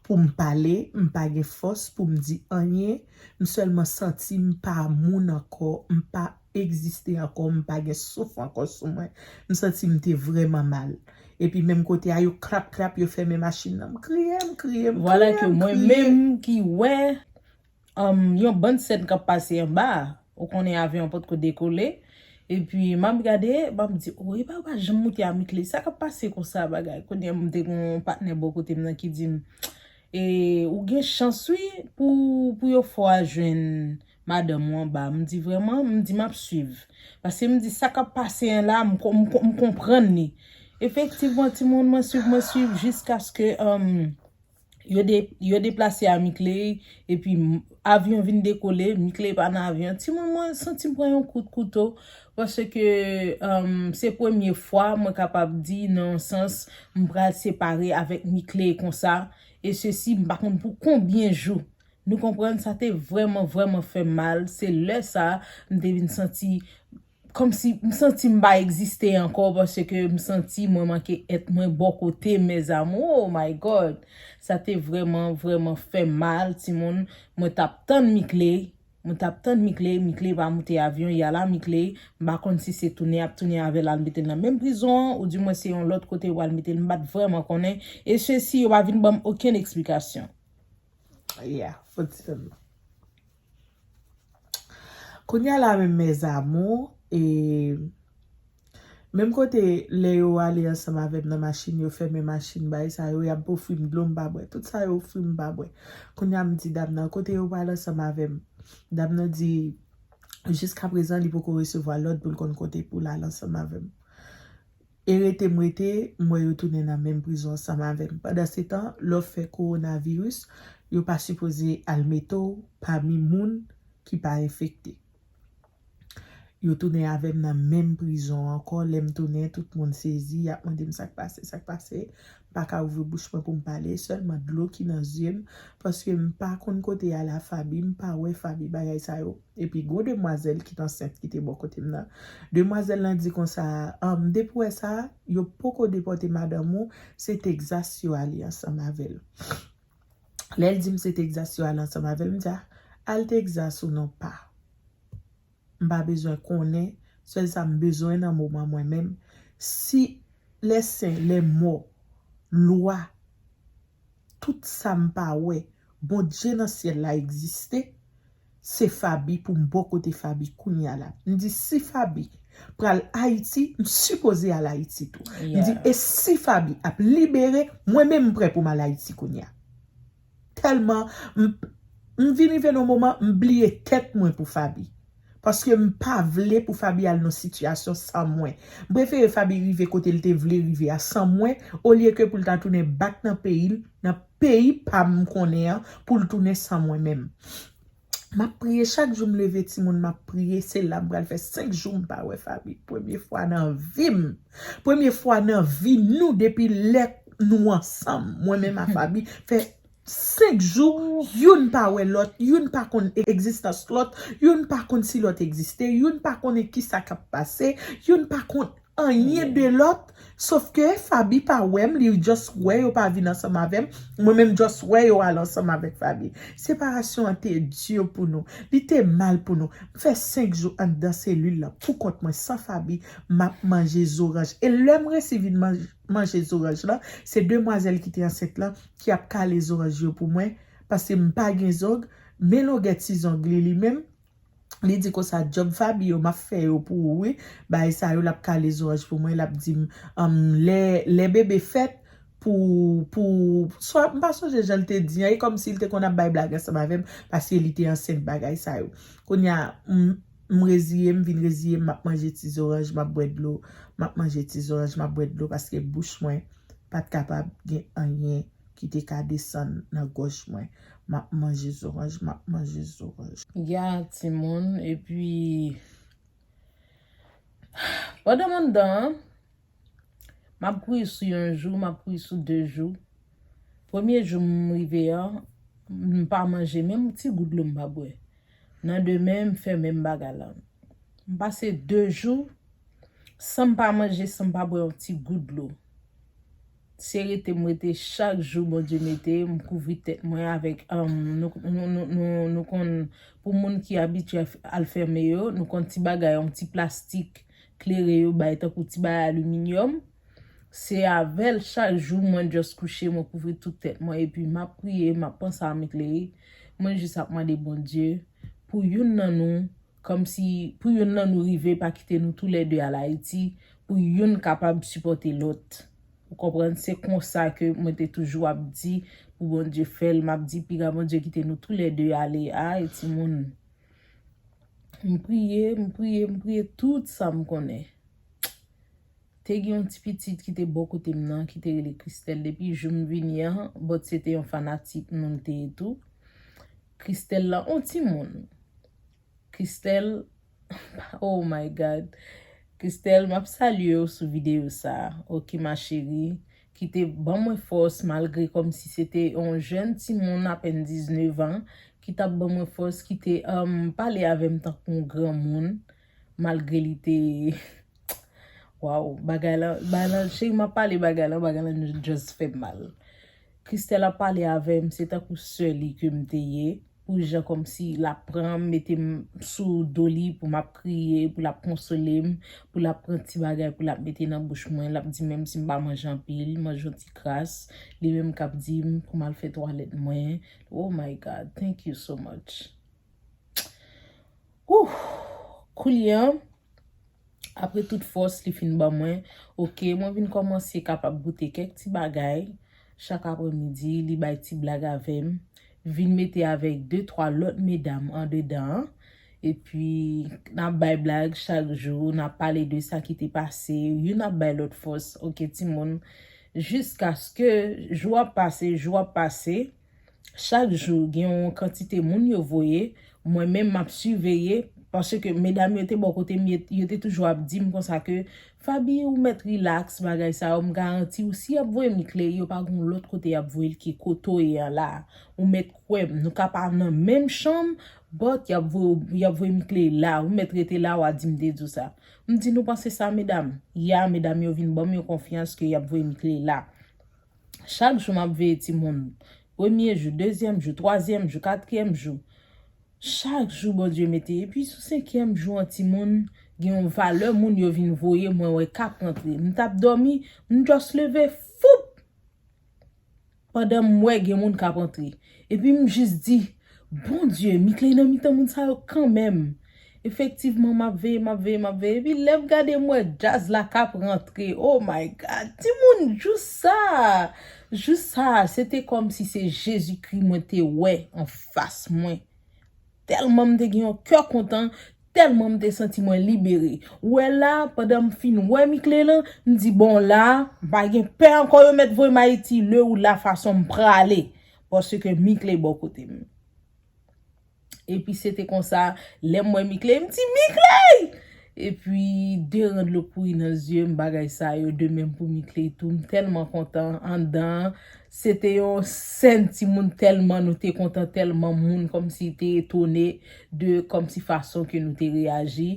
pou m pale, m pa gen fòs pou m di anyen. M sèlman santi m pa moun ankò, m pa egziste ankò, m pa gen souf ankò sou mwen. M santi m te vrèman mal. Epi menm kote a, yo klap klap, yo fèmen machin nan. M kriye, m kriye, m Vwala kriye, ke m mwen kriye. Menm ki wè um, yon bann sèn k ap pase anba, ou konnen avyon an potko dekole, Epi m ap gade, m ap di, "O, epa yo pa janm moute a Mickley. Sa k ap pase konsa bagay?" Kounye a m te gen yon patnè bò kote m nan ki di m, "E, ou gen chans wi pou, pou yo fè w al jwenn madanm ou anba." M di, "Vrèman?" M di, "M ap swiv." Paske m di, "Sa k ap pase an la, m, kon- m, kon- m konprann li." Efektivman, timoun, mwen swiv, mwen swiv jiskaske, um, yo, de, yo deplase a Mickley, epi m- avyon vin dekole, Mickley pa nan avyon. Timoun, mwen santi m pran yon kout kouto, paske, um, se premye fwa mwen kapab di, nan yon sans, m pral separe avèk Mickley konsa, e sesi, m pa konn pou konbyen jou. Nou konprann, sa te vrèman, vrèman fè m mal. Se lè sa, m te vin santi kòmsi m santi m pa egziste ankò, paske m santi mwen manke èt mwen bò kote, mes amours. Oh my God! Sa te vrèman, vrèman fè m mal, timoun. Mwen t ap tann Mickley. Mwen t ap tann Mickley. Mickley pa moute avyon. Y a la Mickley. M pa konn si se tounen y ap tounen avè l al mete l nan menm prizon an, oudimwen se yon lòt kote yo pral mete l. M pa t vrèman konnen. E sesi, yo pa vin ban m okenn eksplikasyon. Yeah, fò di sa non. Kounye a la menm, mes amours, e menm kote lè yo ale ansanm avè m nan machin, yo fèmen machin, bay sa yo, y ap ofri m dlo, m pa bwè. Tout sa yo ofri m, m pa bwè. Kounye a m di dam nan, kote yo pral ansanm avè m? Dam nan di, jiskaprezan, li poko resevwa lòd pou l konn kote pou l al ansanm avè m. E rete m rete, m wè yo tounen nan menm prizon ansanm avè m. Pandansetan, lè w fè kowonaviris, yo pa sipoze al mete w pami moun ki pa enfekte. Yo tounen avè m nan menm prizon ankò. Lè m tounen, tout moun sezi, y ap mande m sa k pase, sa k pase. M pa ka ouvri bouch mwen pou m pale, sèlman dlo ki nan zye m, paske m pa konn kote y ale a Faby, m pa wè Faby, bagay sa yo. Epi gwo demwazèl ki t ansent ki te bò kote m nan. Demwazèl lan di konsa, um, depi w wè sa, yo poko depòte madanm ou, se Texas yo ale ansanm avè l. Lè l di m se Texas yo ale ansanm avè l, m di, "A, al Texas ou non pa." M pa bezwen konnen, sèl sa m bezwen nan moman mwen menm, si lè sen, lè mò, lwa, tout sa m pa wè, Bondye nan syèl la egziste, se Faby pou m bò kote Faby kounye a la. M di si Faby pral Ayiti, m sipoze al Ayiti tou. M di, e si Faby ap libere, mwen menm m prè pou m al Ayiti kounye a. Tèlman m, m vin rive nan moman, m bliye tèt mwen pou Faby. Paske m pa vle pou Faby al nan sitiyasyon san mwen. M prefere Faby rive kote l te vle rive a san mwen, olye ke pou l ta tounen back nan peyi l, nan peyi pa m konnen an, pou l tounen san mwen menm. M ap priye, chak jou m leve, timoun, m ap priye. Se la m pral fè senk jou m pa wè Faby. Premye fwa nan vi m. Premye fwa nan vi nou, depi lè nou ansanm, mwen menm a Faby, fè senk jou, youn pa wè lòt, youn pa konn egzistans lòt, youn pa konn si lòt egziste, youn pa konnen kisa k ap pase, youn pa konn anyen de lòt, sof ke Faby pa wè m, li just wè yo pa vin ansanm avè m, mwen menm just wè yo al ansanm avèk Faby. Separasyon an te di pou nou, li te mal pou nou. M fè senk jou anndan selil lan pou kont mwen, san Faby, m ap manje zoranj. E lè m resi vin manje, manje zoranj lan, se demwazèl ki te ansent lan ki ap kale zoranj yo pou mwen, paske m pa gen zong, men longè ti zong li, li menm, li di konsa, djòb Faby yo, m ap fè yo pou ou, wi. Bagay sa yo, l ap kale zoranj pou mwen, l ap di m, um, lè, lè bebe fèt, pou, pou, swa, m pa sonje jan l te di an, e kòmsi l te konn ap bay blag ansanm avè m, paske li te ansent bagay sa yo. Kounye a, m, m reziye, m vin reziye, m ap manje ti zoranj, m ap bwè dlo, m ap manje ti zoranj, m ap bwè dlo, paske bouch mwen pa t kapab gen anyen ki te ka desann nan gòj mwen. M ap manje zoranj, m ap manje zoranj. Ya, timoun, epi, pandan m anndan an, m ap kouri sou yon jou, m ap kouri sou de jou. Premye jou m rive an, m pa manje, menm ti gout dlo m pa bwè. Nan demen, m fè menm bagay la. M pase de jou san m pa manje, san m pa bwè yon ti gout dlo. Se rete m rete chak jou Bondye mete, m kouvri tèt mwen avèk, um, nou, nou, nou, nou, nou konn, pou moun ki abitye al fèmen yo, nou konn ti bagay, yon ti plastik klere yo bay tankou ti bagay aliminyòm. Se avè l chak jou mwen just kouche, mwen kouvri tout tèt mwen, epi m ap priye, m ap panse a Mickley. Mwen jis ap mande Bondye pou youn nan nou Kòmsi pou youn nan nou rive pa kite nou toulède al Ayiti, pou youn kapab sipòte lòt. Ou konprann? Se konsa ke mwen te toujou ap di pou Bondye fè l, m ap di piga Bondye kite nou toulède ale. Ay, timoun. M priye, m priye, m priye tout sa m konnen. Te gen yon ti pitit ki te bò kote m nan, ki te rele Christelle depi jou m vini an, but se te yon fanatik nou l te ye tou. Christelle lan, on timoun. Christelle, oh my God. Christelle, m ap salye w sou videyo sa a. Ok, ma chérie. Ki te ban mwen fòs, malgre kòmsi se te yon jèn timoun, apèn diznèf an, ki t ap ban mwen fòs, ki te, um, pale avè m tankou yon granmoun, malgre li te, waw, bagay la, bagay la, cheri, m ap pale bagay la, bagay la just fè m mal. Christelle ap pale avè m, se tankou sè li ke m te ye, pou jan kòmsi l ap pran m, mete m sou do li, pou m ap kriye, pou l ap konsole m, pou l ap pran ti bagay, pou l ap mete nan bouch mwen, l ap di menm si m pa manje anpil, manje yon ti kras, li menm k ap di m pou m al fè twalèt mwen. Oh my God, thank you so much. Ouh, koulye a, apre tout fòs li fin ban mwen, ok, mwen vin kòmanse kapab goute kèk ti bagay. Chak aprèmidi, li bay ti blag avè m. Vin mete avèk de, twa lòt medam andedan an. Epi, n ap bay blag chak jou, n ap pale de sa ki te pase. Youn ap bay lòt fòs, ok, timoun. Jiskaske jou ap pase, jou ap pase. Chak jou, gen yon kantite moun yo voye. Mwen menm, m ap siveye. Paske medam yo te bò kote m, yo, yo te toujou ap di m konsa ke, Faby, ou mèt rilaks, bagay sa yo, m garanti w, si y ap voye Mickley, yo pa gen lòt kote y ap voye l ke kote w ye a la. Ou mèt kwè m, nou ka pa nan menm chanm, but y ap voye, y ap voye Mickley la. Ou mèt rete la, w a di m te di w sa. M di, nou panse sa, medam? Ya, medam yo vin ban m yon konfyans ke y ap voye Mickley la. Chak jou m ap veye timoun. Premye jou, dezyèm jou, twazyèm jou, katriyèm jou. Chak jou Bondye mete. Epi sou senkyèm jou an timoun, gen yon valè moun yo vin voye mwen wè k ap rantre. M t ap dòmi, m just leve, foup! Pandan m wè gen moun k ap rantre. Epi m jis di, Bondye, Mickley nan mitan moun sa yo kanmenm. Efektivman, m ap veye, m ap veye, m ap veye. Epi lè m gade, m wè djaz la k ap rantre. Oh my God! Timoun, jou sa! Jou sa, se te kòmsi se Jezikri mwen te wè anfas mwen. Tèlman m te gen yon kè kontan, tèlman m te santi mwen libere. Ou wè la, pandan m fin wè Mickley lan, m di, bon, la, m pa gen pè ankò, yo mèt voye m Ayiti, le ou la fason m prale. Paske Mickley bò kote m. Epi se te konsa, lè m wè Mickley, m di, Mickley! Epi, de rand lo kouri nan zye m, bagay sa yo, de menm pou Mickley tou. M tèlman kontan anndan an. Se te yon sèn timoun, tèlman nou te kontan, tèlman moun kòmsi te etone de kòmsi fason ke nou te reyaji.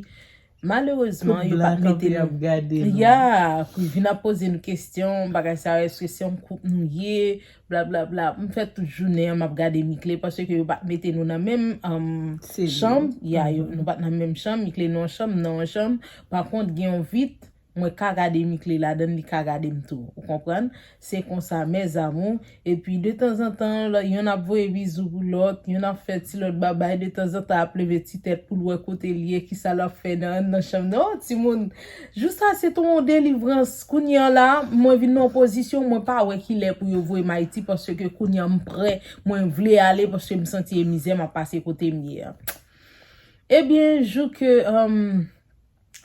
Malerezman, yo pa t mete nou. Ya, pou vin ap poze nou kesyon, bagay sa yo, èske se yon koup nou ye, blablabla. M fè tout jounen an, m ap gade Mickley, paske yo pa t mete nou nan menm, um, chanm. Ya, yo, nou pa t nan menm chanm, Mickley nan yon chanm, m nan yon chanm. Pa kont, gen yon vit, mwen ka gade Mickley ladan l, li ka gade m tou. Ou konprann? Se konsa, mes amours. Epi, detanzantan, lò, yonn ap voye bizou pou lòt, yonn ap fè ti lòt babay, detanzantan ap leve ti tèt pou l wè kote l ye, kisa l ap fè nan, nan chanm nan. Oh, timoun, jou sa, se te yon delivrans. Kounye a la, mwen vin nan yon pozisyon, mwen pa wè kilè pou yo voye m Ayiti, paske kounye a m prè, mwen vle ale, paske m santi e mizè m ap pase kote m ye a. Ebyen, jou ke, um,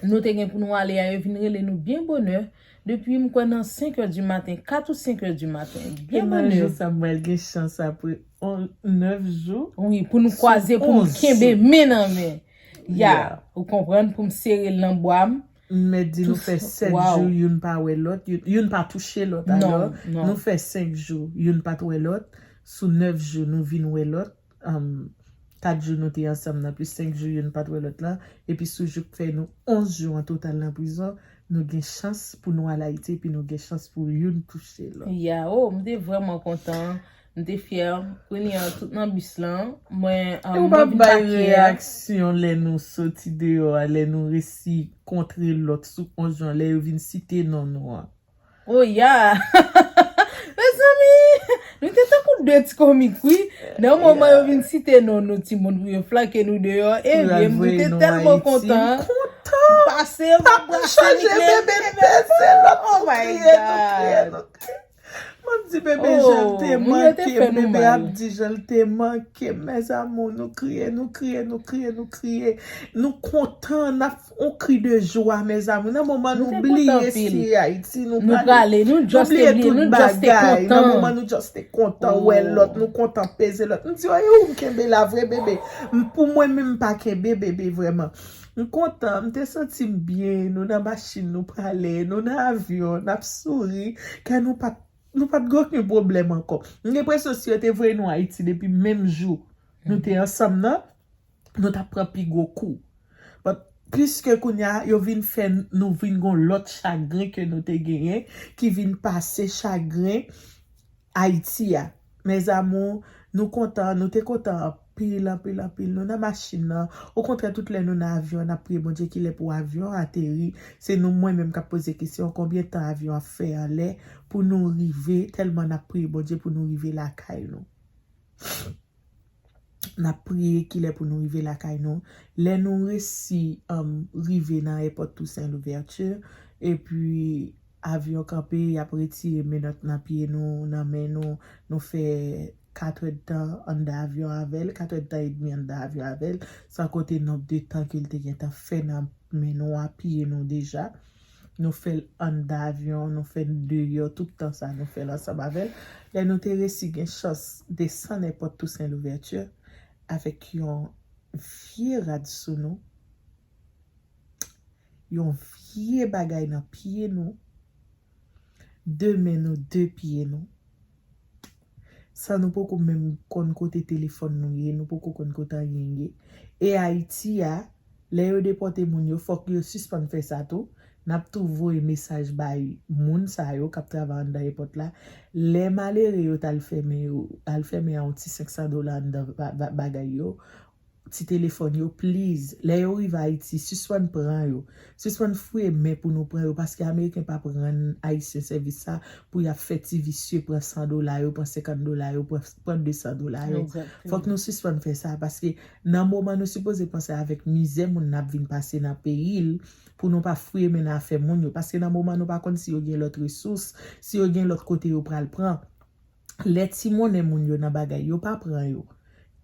nou te gen pou nou ale a, yo vin rele nou byen bonè. Depi m kwè nan senk è di maten, kat ou senk è di maten. Byen bonè. E nan jou sa, m pral gen chans apre on, nèf jou. Wi, pou nou kwaze, pou nou kenbe men nan men. Ya, ou konprann, pou m sere l nan bwa m. M mèt di nou fè sèt jou, youn pa wè lòt, youn, youn pa touche lòt. Alò, nou fè senk jou, youn pa t wè lòt. Sou nèf jou, nou vin wè lòt. Um, kat jou nou te ansanm nan, plis senk jou youn pa t wè lòt la, epi sou jou k fè nou onz jou an total nan prizon, nou gen chans pou nou al Ayiti, epi nou gen chans pou youn touche lòt. Ya, oh, m te vrèman kontan, m te fyè. Kounye a, tout nan bis lan, mwen, um, mwen vin pake a. E ou pa bay reyaksyon lè nou soti deyò a, lè nou resi kontre lòt sou onz jou an, lè yo vin site non nou an? Oh, ya! Mezanmi! Nou te tankou de ti komik, wi. Nan moman yo vin site non nou timoun pou yo flanke nou deyò, ebyen, mwen te tèlman kontan. Pase, pase, nou chanje bebe, peze lòt, nou kriye, nou kriye, nou kriye. M ap di bebe jan l te manke m, bebe ap di jan l te manke m. Mes amours, nou kriye, nou kriye, nou kriye, nou kriye. Nou kontan, n ap on kri de jwa, mes amours. Nan moman nou bliye si Ayiti, nou prale, nou bliye tout bagay. Nan moman nou just te kontan wè lòt, nou kontan peze lòt. M di, e ou m kenbe la vre, bebe. M, pou mwen menm, m pa kenbe bebe vrèman. M kontan, m te santi m byen, nou nan machin, nou prale, nou nan avyon, n ap souri, kè nou pa t, nou pa t gen okenn pwoblèm ankò. M gen enpresyon si yo te voye nou Ayiti depi menm jou nou te ansanm nan, nou t ap pran pi gwo kou. But, piske kounye a, yo vin fè n, nou vin gon lòt chagren ke nou te genyen, ki vin pase chagren Ayiti a. Mes amours, nou kontan, nou te kontan anpil, anpil, anpil. Nou nan machin nan. Okontrè, tout lè nou nan avyon, n ap priye Bondye ki lè pou avyon an ateri. Se nou, mwen menm, k ap poze kesyon, konbyen tan avyon ap fè anlè pou nou rive, tèlman n ap priye Bondye pou nou rive lakay nou. N ap priye ki lè pou nou rive lakay nou. Lè nou resi, um, rive nan èpòt Toussaint Louverture, epi avyon kanpe, y ap retire menòt nan pye nou, nan men nou, nou fè kat èdtan anndan avyon avè l, kat èdtan edmi anndan avyon avè l, san konte nonb de tan ke l te gentan fè nan men nou a, pye nou deja. Nou fè l anndan avyon, nou fè l deyò, tout tan sa, nou fè l ansanm avè l. Lè nou te resi gen chans desann èpòt Toussaint Louverture, avèk yon vye rad sou nou, yon vye bagay nan pye nou, de men nou, de pye nou. San nou poko menm konn kote telefòn nou ye, nou poko konn kote anyen ye. E Ayiti a, lè yo depòte moun yo, fòk yo sispann fè sa tou. N ap tou voye mesaj bay moun sa yo k ap travay anndan èpòt la. Lè malere yo t al fèmen yo, al fèmen a yon ti senk san dola anndan ba-, ba-, bagay yo, ti telefòn yo, please. Lè yo rive Ayiti, sispann pran yo. Sispann fouye men pou nou pran yo, paske Ameriken pa ap rann Ayisyen sèvis sa pou y ap fè ti visye pran san dola yo, pran senkant dola yo, pran, pran de san dola yo. Fòk nou sispann fè sa, paske nan moman nou sipoze panse avèk mizè moun n ap vin pase nan peyi l, pou nou pa fouye men nan afè moun yo. Paske nan moman nou pa konn si yo gen lòt resous, si yo gen lòt kote yo pral pran. Lè ti monnen moun yo nan bagay, yo pa pran yo.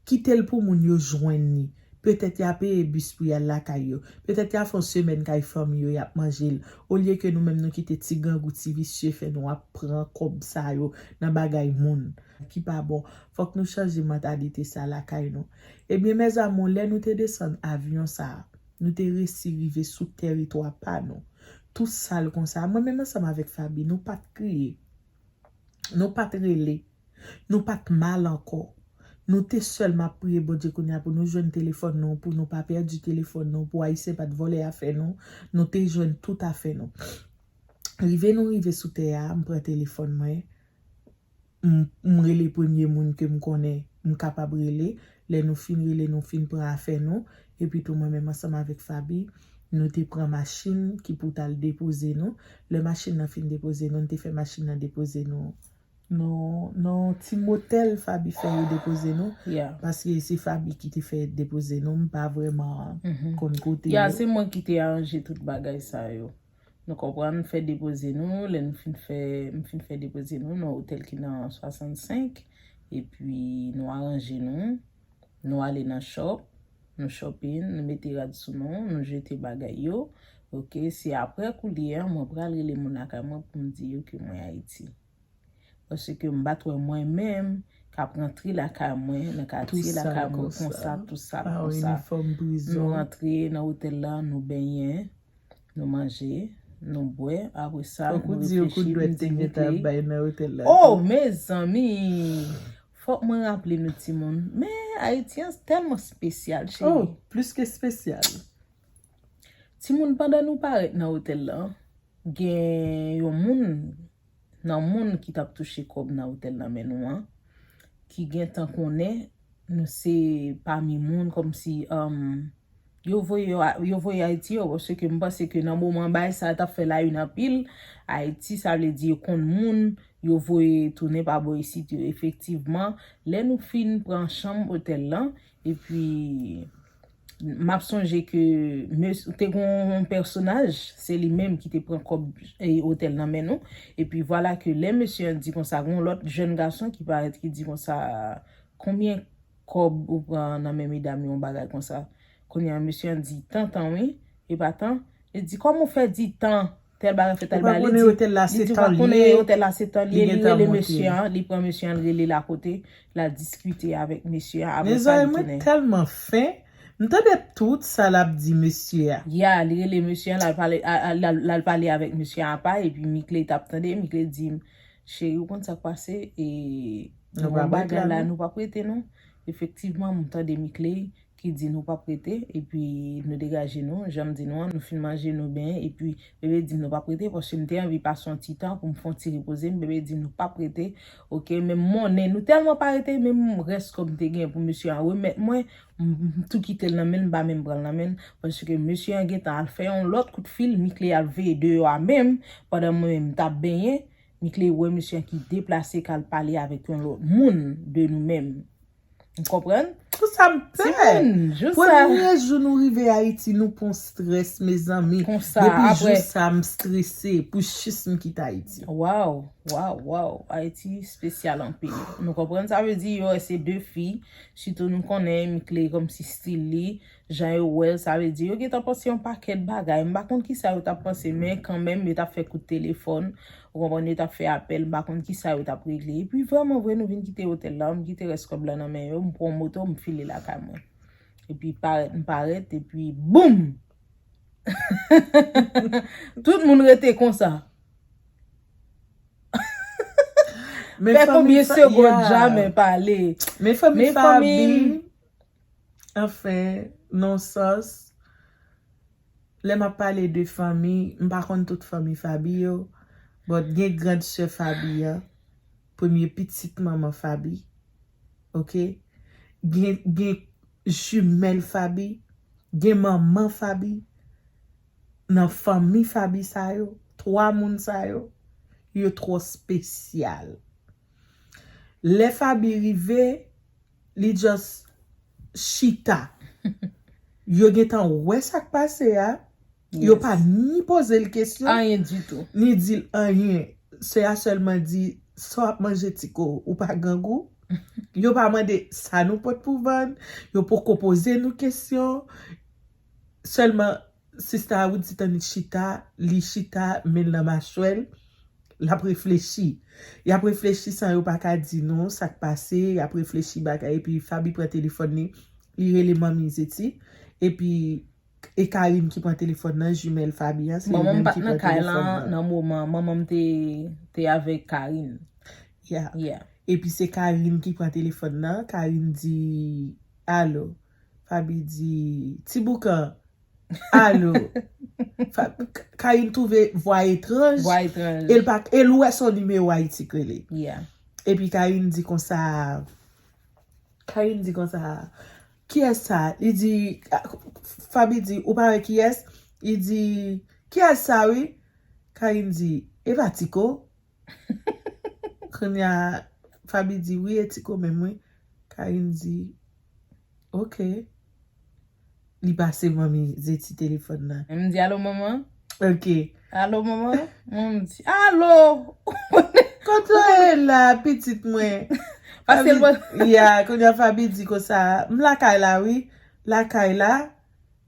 Kite l pou moun yo jwenn li. Petèt y a peye bis pou y al lakay yo. Petèt y a fè yon semèn kay fanmi yo, y ap manje l. Olye ke nou menm nou kite ti grangou, ti visye fè nou ap pran kòb sa yo nan bagay moun ki pa bon. Fòk nou chanje mantalite sa lakay nou. Ebyen, mes amours, lè nou te desann avyon sa a, nou te resi rive sou tèritwa pa nou. Tou sal konsa. Mwen menm ansanm avèk Faby, nou pa t kriye. Nou pa t rele. Nou pa t mal ankò. Nou te sèlman ap priye Bondye kounye a pou nou jwenn telefòn nou, pou nou pa pèdi telefòn nou, pou Ayisyen pa t vòlè afè nou. Nou te jwenn tout afè nou. Rive nou rive sou tè a, m pran telefòn mwen. M, m rele premye moun ke m konnen m kapab rele. Lè nou fin rele, nou fin pran afè nou. Epi tou mwen menm ansanm avèk Faby, nou te pran machin ki pou t al depoze nou. Lè machin nan fin depoze nou, n te fè machin nan depoze nou. Non, non, ti motèl Faby fè yo depoze nou. Paske se Faby ki te fè depoze nou, m pa vrèman konn kote yo. Ya, se mwen ki te aranje tout bagay sa yo. Nou konprann, fè depoze nou, lè nou fin fè, m fin fè depoze nou nan otèl ki nan swasannsenk, epi nou aranje nou, nou ale nan shop, nou shopping, nou mete rad sou nou, nou jete bagay yo. Oke, se aprè koulye a, mwen pral rele moun lakay mwen pou m di yo ke mwen Ayiti. Paske m pa t wè mwen menm k ap rantre lakay mwen, nan katye lakay mwen konsa, tou sal konsa. Nou rantre nan otèl la, nou benyen, nou manje, nou bwè. Apre sa, nou reflechi, m di, oke. Oh, mezanmi! Fòk mwen raple nou timoun. Men Ayiti an tèlman espesyal, cheri. Oh, plis ke espesyal. Timoun, pandan nou parèt nan otèl la, gen yon moun nan moun ki t ap touche kòb nan otèl nan men nou an, ki gentan konnen nou se pami moun kòmsi, um, Yo voye yo a- yo voye Ayiti yo, paske m panse ke nan moman bagay sa t ap fè la une anpil Ayiti, sa vle di yo konn moun, yo voye tounen pa bò isit yo. Efektivman, lè nou fin pran chanm otèl lan, epi m ap sonje ke mes- te gon yon pèsonaj, se li menm ki te pran kòb e otèl nan men nou. Epi vwala ke lè mesye an di konsa, gon lòt jèn gason ki parèt ki di konsa, konbyen kòb ou pran nan men medam yo, yon bagay konsa. Kounye a, mesye an di, "Tan, tan, wi, e pa tan." Li di, "Kòman w fè di tan? Tèl bagay fè tèl bagay." Li di, li di, "Ou pa konnen otèl la se tan li ye, li rele mesye an, li pran mesye an, li rele l akote, l al diskite avèk mesye an, apre sa, li tounen." Mezanmi, mwen tèlman fen. M tande tout sa l ap di mesye a. Ya, li rele mesye an, l al pale, a- a- l al l al pale avèk mesye an apa, epi Mickley t ap tande, Mickley di m, "Cheri, ou konn sa k pase, e nou gon bagay la, nou p ap rete non." Efektivman, m tande Mickley ki di nou p ap rete, epi nou degaje nou, jan m di nou an, nou fin manje, nou benyen, epi bebe di m nou p ap rete, paske m te anvi pase yon ti tan pou m fè yon ti repoze m, bebe di m nou p ap rete, oke, men m monnen, nou tèlman pa rete, menm rès kòb m te gen pou mesye an remèt mwen, m m tou kite l nan men l, m pa menm pran l nan men l, paske mesye an gentan al fè yon lòt kout fil, Mickley al veye deyò a menm, pandan mwen menm m t ap benyen, Mickley wè mesye an ki deplase k al pale avèk yon lòt moun de nou menm. Ou konprann? Pou sa m pè. Timoun, jou sa. Premye jou nou rive Ayiti, nou pran strès, mezanmi. Konsa, depi jou sa, m strese pou jis m kite Ayiti. Waw, waw, waw. Ayiti espesyal anpil. Nou konprann sa vle di, yo, se de fi. Sitou nou konnen Mickley kòmsi stil li, jan yo wè l, sa vle di, yo gentan panse yon pakèt bagay. M pa konn kisa yo t ap panse, men kanmenm, yo t ap fè kout telefòn. Ou konprann, yo t ap fè apèl, m pa konn kisa yo t ap regle. Epi vrèman vre, nou vin kite otèl la, m kite rès kòb la nan men yo, m pran moto, m file lakay mwen. Epi parèt, m parèt, epi boum! Tout moun rete konsa. Fè konbyen segonn jamè pale. Men fanmi Fabi, anfen, nan sans, lè m ap pale de fanmi, m pa konn tout fanmi Fabi yo, but gen grand sè Fabi an, premye pitit manman Fabi, oke? Gen, gen jimèl Fabi, gen manman Fabi, nan fanmi Fabi sa yo, twa moun sa yo, yo twò espesyal. Lè Fabi rive, li just chita. Yo gentan wè sa k pase a. Yo pa ni poze l kesyon, anyen ditou, ni di l anyen. Sè a sèlman di, "Sa w ap manje, Tiko, ou pa grangou?" Yo pa mande sa nou pot pou vann. Yo poko poze nou kesyon. Sèlman, sista Woodsit annik chita, li chita, men l nan machwè l. L ap reflechi. Y ap reflechi san yo pa ka di nou sa k pase, y ap reflechi bagay, epi Fabi pran telefòn li, li rele manmi Zeti, epi e Karine ki pran telefòn nan, jimèl Fabi an, se li menm ki pran telefòn nan. Manman m pa t nan kay la nan moman, manman m te, te avèk Karine. Ya. Epi se Karine ki pran telefòn nan, Karine di, "Alo." Fabi di, "Ti Boukan." Alo. Fa- K- Karine twouve vwa etranj. Vwa etranj. E l pa, e l wè se yon nimewo Ayiti k rele. Yeah. Epi Karine di konsa, Karine di konsa, "Kiyès sa?" Li di, a- Fabi di, "Ou pa wè kiyès?" Li di, "Kiyès sa, wi?" Karine di, "E pa Tiko?" Kounye a, Fabi di, "Wi, e Tiko menm, wi." Karine di, "Oke." Li pase manmi Zeti telefòn nan. M di, "Alo, manman?" Oke. "Alo, manman?" Manman di, "Alo!" Kote w ye la, pitit mwen? Fasil. Fabi, ya, kounye a Fabi di konsa, "M lakay la, wi. Lakay la."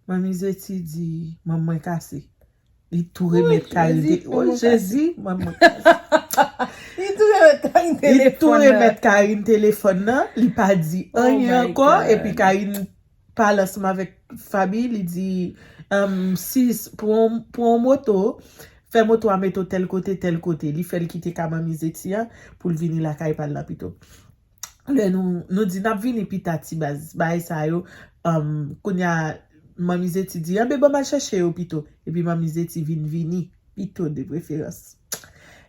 Manmi Zeti di, "Manman kase." Li tou remèt Karine te- Oh, Jezi, manman. Li tou remèt Karine telefòn nan. Li tou remèt Karine telefòn nan. Li pa di anyen ankò. Epi Karine pale ansanm avèk Fabi. Li di, um, "Sis, pran, pran yon moto. Fè moto a mete w tèl kote, tèl kote." Li fè l kite ka manmi Zeti an pou l vini lakay pa l la pito. Lè nou, nou di n ap vini pita ti baz, bagay sa yo, um, kounye a, manmi Zeti di, "Anben, ban m al chèche yo pito." Epi manmi Zeti vin vini pito de preferans.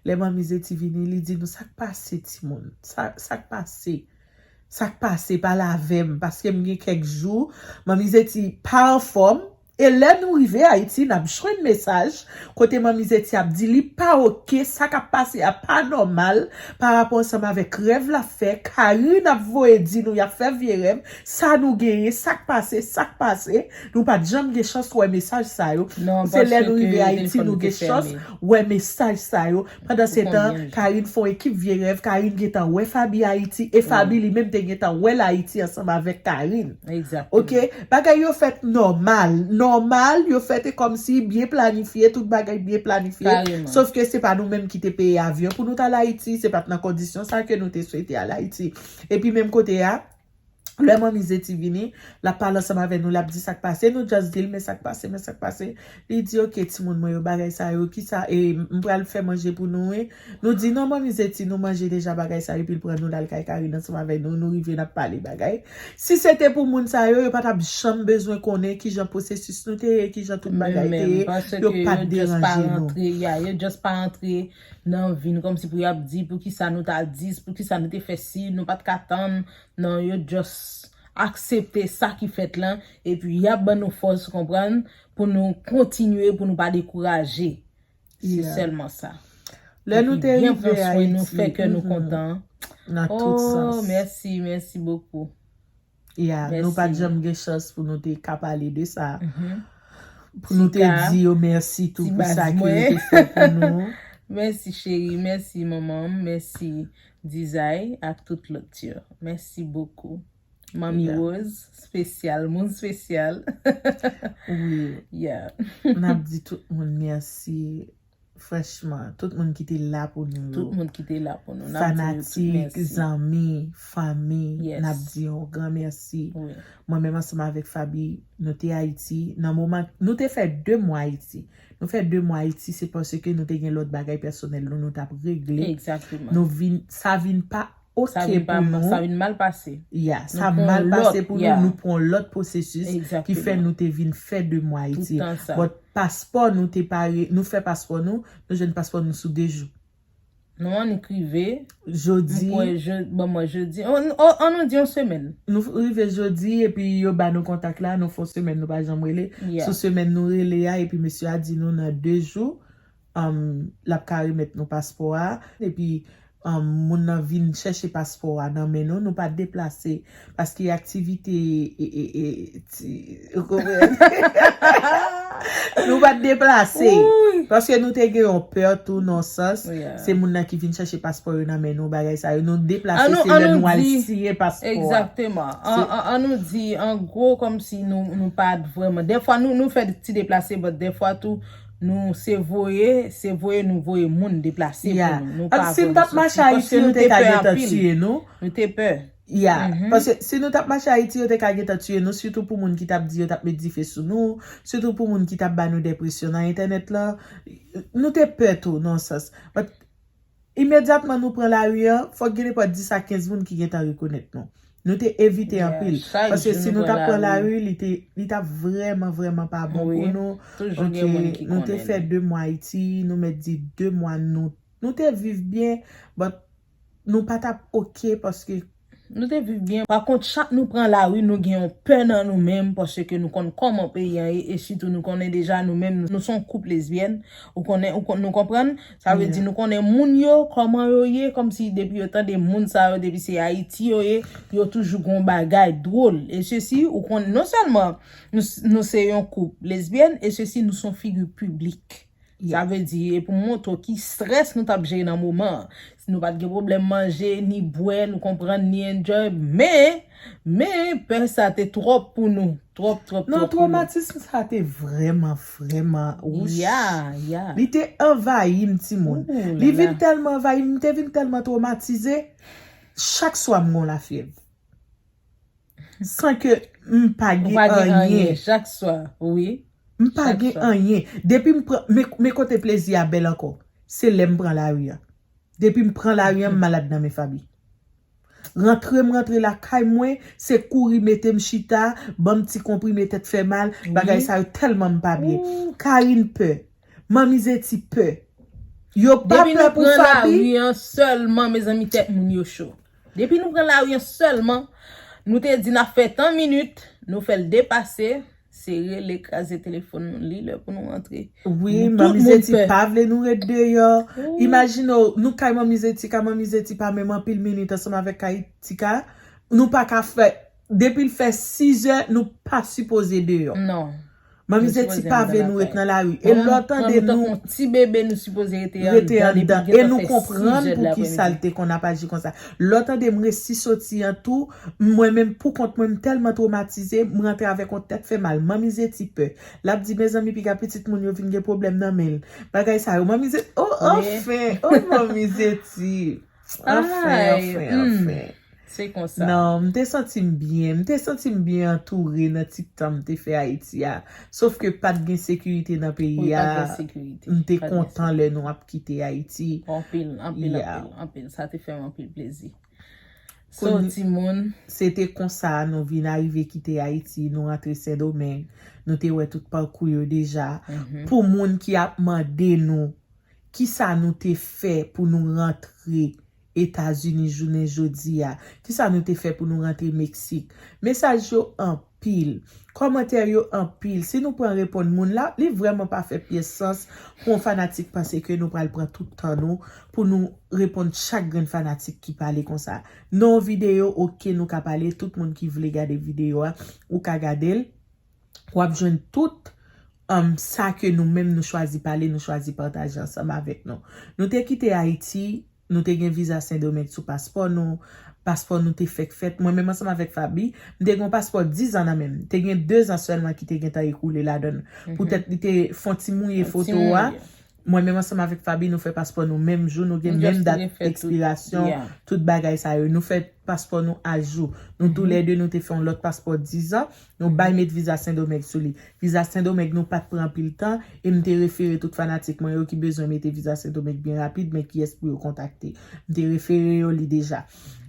Lè manmi Zeti vini, li di nou, "Sa k pase, timoun? Sa, sa k pase?" Sa k pase, pale avè m, paske m gen kèk jou, Manmi Zeti pa anfòm. E lè nou rive Ayiti, n ap jwenn mesaj kote Manmi Zeti ap di li pa oke, sa k ap pase a pa nòmal pa rapò ansanm avèk rèv l ap fè. Karine ap voye di nou y ap fè vye rèv, sa nou genyen, sa k pase, sa k pase. Nou pa t janm gen chans wè mesaj sa yo. Se lè nou rive Ayiti nou gen chans wè mesaj sa yo. Pandan se tan, Karine fè yon ekip vye rèv. Karine gentan wè Faby Ayiti e Faby li menm te gentan wè l Ayiti ansanm avèk Karine. Oke? Bagay yo fèt nòmal. Nòmal, yo fèt e kòmsi byen planifye, tout bagay byen planifye. Sof ke se pa nou menm ki te peye avyon pou nou t al Ayiti, se pa t nan kondisyon sa ke nou te swete al Ayiti. Epi menm kote a, lè Manmi Zeti vini, l ap pale ansanm avè nou, l ap di sa k pase, nou just di l, men sa k pase, men sa k pase. Li di, oke, timoun mwen yo, bagay sa yo, kisa, e m pral fè manje pou nou, wi. Nou di, non, Manmi Zeti, nou manje deja bagay sa yo, epi l pran nou, l al kay Karine ansanm avè nou, nou rive, n ap pale bagay. Si se te pou moun sa yo, yo pa t ap janm bezwen konnen kijan pwosesis nou te ye, kijan tout bagay te ye, yo pa t deranje nou. Yo just pa rantre nan vi n, kòmsi pou y ap di, poukisa nou ta dis, poukisa nou te fè si, nou pa t ka tann, Non, yo just aksepte sa ki fèt lan, epi y ap ban nou fòs, konprann, pou nou kontinye, pou nou pa dekouraje. Se sèlman sa. Lè nou te rive Ayiti, nou fè kè nou kontan. Nan tout sans. Oh, mèsi, mèsi bokou. Ya, nou pa t janm gen chans pou nou te ka pale de sa. Pou nou te di yo mèsi tou pou sa ke yo te fè pou nou. Mèsi cheri, mèsi manman m, mèsi Dizay ak tout lòt yo. Mèsi bokou. Manmi Rose, spesyal, moun spesyal. Wi. Yeah. N ap di tout moun mèsi. Franchman, tout moun ki te la pou nou yo. Tout moun ki te la pou nou. N ap di yo tout mèsi. Fanatik, zanmi, fanmi, n ap di yon gran mèsi. Wi. Mwen menm ansanm avèk Faby, nou te Ayiti. Nan moman, nou te fè de mwa Ayiti. Nou fè de mwa Ayiti, se paske nou te gen lòt bagay pèsonèl nou, nou t ap regle. Egzakteman. Nou vin, sa vin pa oke pou nou. Sa vin mal pase. Ya, sa mal pase pou nou, nou pran lòt pwosesis ki fè nou te vin fè de mwa Ayiti. But paspò nou te pare, nou fè paspò nou, nou jwenn paspò nou sou de jou. Nou annik rive. Jodi. Mwen kwè je-, bon, mwen jedi. An, an, an nou di yon semèn. Nou rive jodi, epi yo ba nou kontak la, nou fè yon semèn nou pa janm rele. Yeah. Sou semèn nou rele a, epi mesye a di nou nan de jou, um, l ap ka remèt nou paspò a. Epi, um, moun nan vin chèche paspò a nan men nou, nou pa deplase. Paske aktivite, e, e, e, ti, ou konprann? Nou pa t deplase. Paske nou te gen yon pè tou nan sans. Se moun nan ki vin chèche paspò yo nan men nou, bagay sa yo. Nou deplase, se lè nou al siyen paspò a. Egzakteman. An, an, an nou di, an gwo, kòmsi nou, nou pa t vrèman. Dèfwa nou, nou fè ti deplase, but dèfwa tou, nou se voye, se voye, nou voye moun deplase pou nou. Nou pa vrèman soti. Paske nou te pè anpil. Nou te pè. Ya, paske si nou t ap mache Ayiti, yo te ka gentan tiye nou, sitou pou moun ki t ap di yo t ap met dife sou nou, sitou pou moun ki t ap ba nou depresyon nan entènèt lan. Nou te pè tou, nan sans. But, imedyatman nou pran lari an, fòk gen nenpòt dis a kenz moun ki gentan rekonèt nou. Nou te evite anpil. Paske si nou t ap pran lari, li te, li t ap vrèman, vrèman pa bon pou nou. Oke, nou te fè de mwa Ayiti, nou mèt di de mwa nou, nou te viv byen, but nou pa t ap oke paske Nou te viv byen. Pa kont, chak nou pran lari, nou gen yon pè nan nou menm, paske nou konn kòman peyi an ye, e sitou nou konnen deja nou menm, nou se yon koup lesbyèn. Ou konnen, ou konn, nou konprann? Sa vle di nou konnen moun yo, kòman yo ye, kòmsi depi yo tande moun sa yo, depi se Ayiti yo ye, yo toujou gon bagay dwòl. E sesi, ou konn, non sèlman nou, nou se yon koup lesbyèn, e sesi, nou se yon figi piblik. Sa vle di, e pou montre w ki strès nou t ap jere nan moman an. Si nou pa t gen pwoblèm manje, ni bwè, nou konprann, ni enjoy, men, men, pè sa te twòp pou nou. Twòp, twòp, twòp pou nou. Non, twomatism sa te vrèman, vrèman, wouch. Ya, ya. Li te anvayi m, timoun. Li vin tèlman anvayi m, m te vin tèlman twomatize, chak swa m gon lafyèv. San ke m pa gen anyen. Ou pa gen anyen, chak swa, wi. M pa gen anyen. Depi m pran, men, men kote plezi a bèl ankò. Se lè m pran lari a. Depi m pran lari a, m malad nan men Faby. Rantre m rantre lakay mwen, se kouri mete m chita, ban m ti konprime tèt fè mal, bagay sa yo tèlman m pa byen. Karine pè. Manmi Zeti pè. Yo pa pè pou Faby. Depi nou pran lari an sèlman, mezanmi, tèt moun yo cho. Depi nou pran lari an sèlman, nou te di n ap fè tan minit, nou fè l depase, se rele kraze telefòn nou, li lè pou nou rantre. Wi, Manmi Zeti pa vle nou ret deyò. Imajine w, nou kay Manmi Zeti, ka Manmi Zeti pa menm anpil minit ansanm avèk kay Tika. Nou pa ka fè, depi l fè sizè, nou pa sipoze deyò. Non. Manmi Zeti pa vle nou ret nan lari. E lè w tande nou ti bebe, nou sipoze rete anndan. E nou konprann poukisa l te konn ap aji konsa. Lè w tande m resi soti an tou, mwen menm pou kont mwen, m tèlman twomatize, m rantre avèk yon tèt fè mal. Manmi Zeti pè. L ap di, mezanmi, piga pitit moun yo vin gen pwoblèm nan men l. Bagay sa yo. Manmi Zeti, oh, anfen, oh, Manmi Zeti. Anfen, anfen, anfen. Se konsa. Non, m te santi m byen. M te santi m byen antoure nan ti tan m te fè Ayiti a. Sof ke pa t gen sekirite nan peyi a. M te kontan lè nou ap kite Ayiti. Anpil, anpil, anpil, anpil. Sa te fè m anpil plezi. So, timoun. Se te konsa nou vin arive kite Ayiti, nou rantre Sendomeng. Nou te wè tout pakou yo deja. Pou moun ki ap mande nou, kisa nou te fè pou nou rantre Etazini jounen jodi a? Kisa nou te fè pou nou rantre Meksik? Mesaj yo anpil. Kòmantè yo anpil. Si nou pran reponn moun la, li vrèman pa fè pyès sans pou yon fanatik panse ke nou pral pran tout tan nou pou nou reponn chak grenn fanatik ki pale konsa. Nan yon videyo, oke, nou ka pale, tout moun ki vle gade videyo a, ou ka gade l. W ap jwenn tout um, sa ke nou menm nou chwazi pale, nou chwazi pataje ansanm avèk nou. Nou te kite Ayiti, nou te gen viza Sendomeng sou paspò nou, paspò nou te fèk fèt. Mwen menm ansanm avèk Faby, m te gen yon paspò dizan nan men m. Te gen dezan sèlman ki te gentan ekoule ladan l. Poutèt li te fè yon ti mouye foto a. Mwen menm ansanm avèk Faby, nou fè paspò nou menm jou, nou gen menm dat ekspirasyon, tout bagay sa yo. Nou fè paspò nou ajou. Nou toulède, nou te fè yon lòt paspò dizan, nou bay met viza Sendomeng sou li. Viza Sendomeng nou pa t pran anpil tan, e m te refere tout fanatik mwen yo ki bezwen mete viza Sendomeng byen rapid, men kiyès pou yo kontakte. M te refere yo li deja.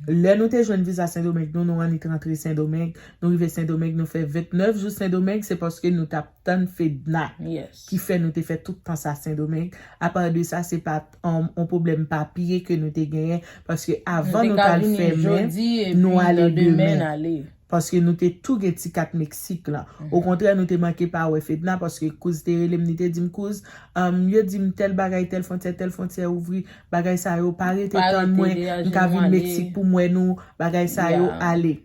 Lè nou te jwenn viza Sendomeng nou, nou annik rantre Sendomeng, nou rive Sendomeng, nou fè vennèf jou Sendomeng, se paske nou t ap tann Fedna ki fè nou te fè tout tan sa Sendomeng. Apa de sa, se pa t yon pwoblèm papye ke nou te genyen, paske avan nou t al fèmen, nou ale demen. Paske nou te tou gen ti kat Meksik lan. Okontrè, nou te manke pa wè Fedna, paske kouz te rele m, li te di m, kouz, um, yo di m tèl bagay, tèl fwontyè, tèl fwontyè ouvri, bagay sa yo, pa rete tann mwen, m ka vin Meksik pou m wè nou, bagay sa yo, ale.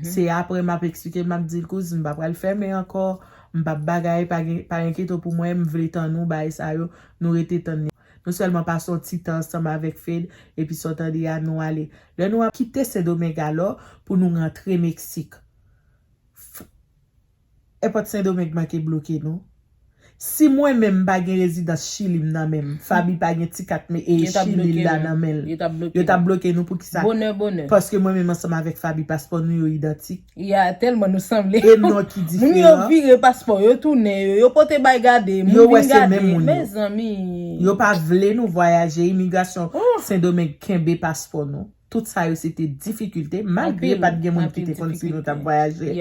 Se apre m ap eksplike, m ap di l, kouz, m pa pral fèmen ankò, m p ap bagay, pa gen, pa enkyete w pou mwen, m vle tann ou, bagay sa yo, nou rete tann li. Nou sèlman pase yon ti tan ansanm avèk Fed, epi sa w tande a, nou ale. Lè nou ap kite Sendomeng alò, pou nou rantre Meksik. Èpòt Sendomeng manke bloke nou. Si mwen menm m pa gen rezidans Chili m nan men m, Faby pa gen ti kat e Chili l la nan men l, yo t ap bloke nou pou kisa? Paske mwen menm ansanm avèk Faby paspò nou yo idantik. Ya, tèlman nou sanble. E non ki diferan. Moun yo vire paspò, yo tounen yo, yo pote bay gade, moun vin gade. Mezanmi. Yo pa vle nou vwayaje, imigrasyon Sendomeng kenbe paspò nou. Tout sa yo se te difikilte, malgre pa t gen moun ki te konn si nou t ap vwayaje.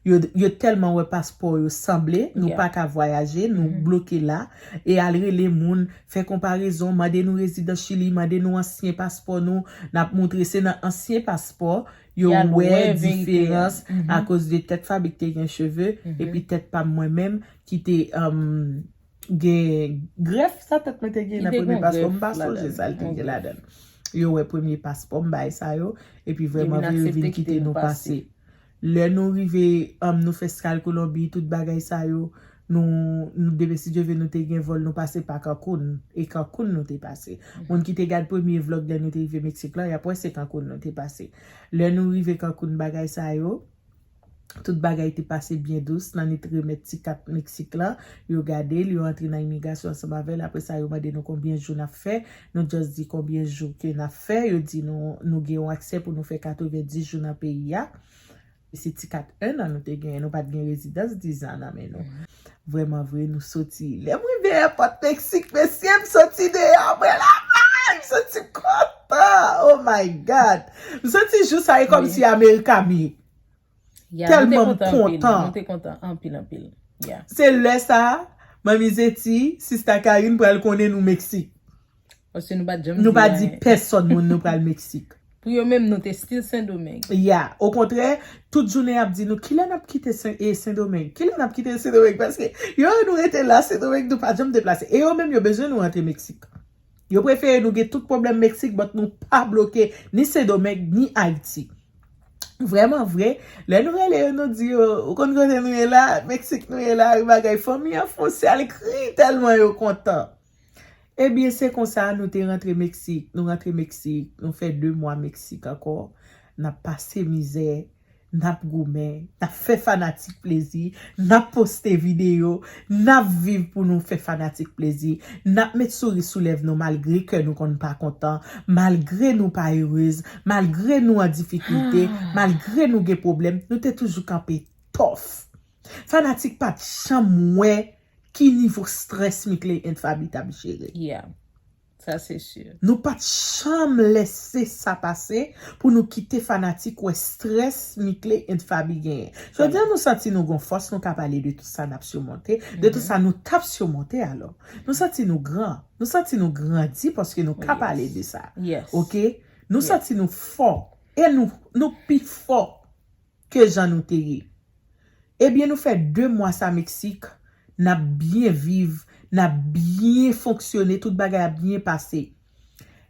Yo, yo tèlman wè paspò yo sanble, nou pa ka vwayaje, nou bloke la, e al rele moun, fè konparezon, mande nou rezidans Chili, mande nou ansyen paspò nou, n ap moutre se nan ansyen paspò yo wè diferans akoz de tèt Faby ki te gen cheve, epi tèt pa m mwen menm ki te, um, gen grèf sa tèt mwen te gen nan premye paspò m, pa sonje sa l te gen ladan l. Yo wè premye paspò m, bagay sa yo, epi vrèman vle vin kite nou pase. Lè nou rive, um, nou fè eskal Kolonbi, tout bagay sa yo, nou, nou demen si Dye vle, nou te gen vòl, nou pase pa Cancun, e Cancun nou te pase. Moun ki te gad premye vlòg lè nou te rive Meksik lan, y ap wè se Cancun nou te pase. Lè nou rive Cancun, bagay sa yo, tout bagay te pase byen dous, Nanit remèt ti kat Meksik lan, yo gade l, yo antre nan imigrasyon ansanm avè l, apre sa yo mande nou konbyen jou n ap fè, nou just di konbyen jou ke n ap fè, yo di nou, nou gen yon aksè pou nou fè katrevenndis jou nan peyi a. E se ti kat en an nou te genyen, nou pa t gen rezidans dizan nan men nou. Vrèman vre, nou soti. Lè m rive èpòt Meksik, mesye, m soti deyò, mwen la, m soti kontan. Oh my God! M soti jou sa, e kòmsi Amerika m ye. Tèlman m kontan. Nou te kontan anpil, anpil. Se lè sa a, Manmi Zeti, Sista Karine pral konnen nou Meksik. Paske nou pa t janm di anyen. Nou pa di pèsòn moun nou pral Meksik. Pou yo menm, nou te still Sendomeng. Ya, okontrè, tout jounen y ap di nou kilè n ap kite Sen, e, Sendomeng. Kilè n ap kite Sendomeng? Paske yo wè nou rete la, Sendomeng, nou pa janm deplase. E yo menm, yo bezwen nou rantre Meksik. Yo prefere nou gen tout pwoblèm Meksik, but nou pa bloke ni Sendomeng, ni Ayiti. Vrèman vre, lè nou rele yo, nou di yo, ou konn kote nou ye la, Meksik nou ye la, wi bagay, fanmi an fè yon sèl kri tèlman yo kontan. Ebyen, se konsa nou te rantre Meksik. Nou rantre Meksik, nou fè de mwa Meksik ankò. N ap pase mizè, n ap goumen, n ap fè fanatik plezi, n ap poste videyo, n ap viv pou nou fè fanatik plezi, n ap met souri sou lèv nou malgre kè nou konn pa kontan, malgre nou pa erez, malgre nou an difikilte, malgre nou gen pwoblèm, nou te toujou kanpe tòf. Fanatik pa t janm wè ki nivo strès Mickley and Faby t ap jere. Yeah. Sa se si. Nou pa t janm lese sa pase pou nou kite fanatik wè strès Mickley and Faby genyen. Jodi a nou santi nou gon fòs, nou ka pale de tout sa n ap simonte, de tout sa nou t ap simonte alò. Nou santi nou gran, nou santi nou grandi paske nou ka pale de sa. Yes. Oke? Nou santi nou fò. E nou, nou pi fò ke jan nou te ye. Ebyen, nou fè de mwa sa Meksik, n ap byen viv, n ap byen fonksyone, tout bagay ap byen pase.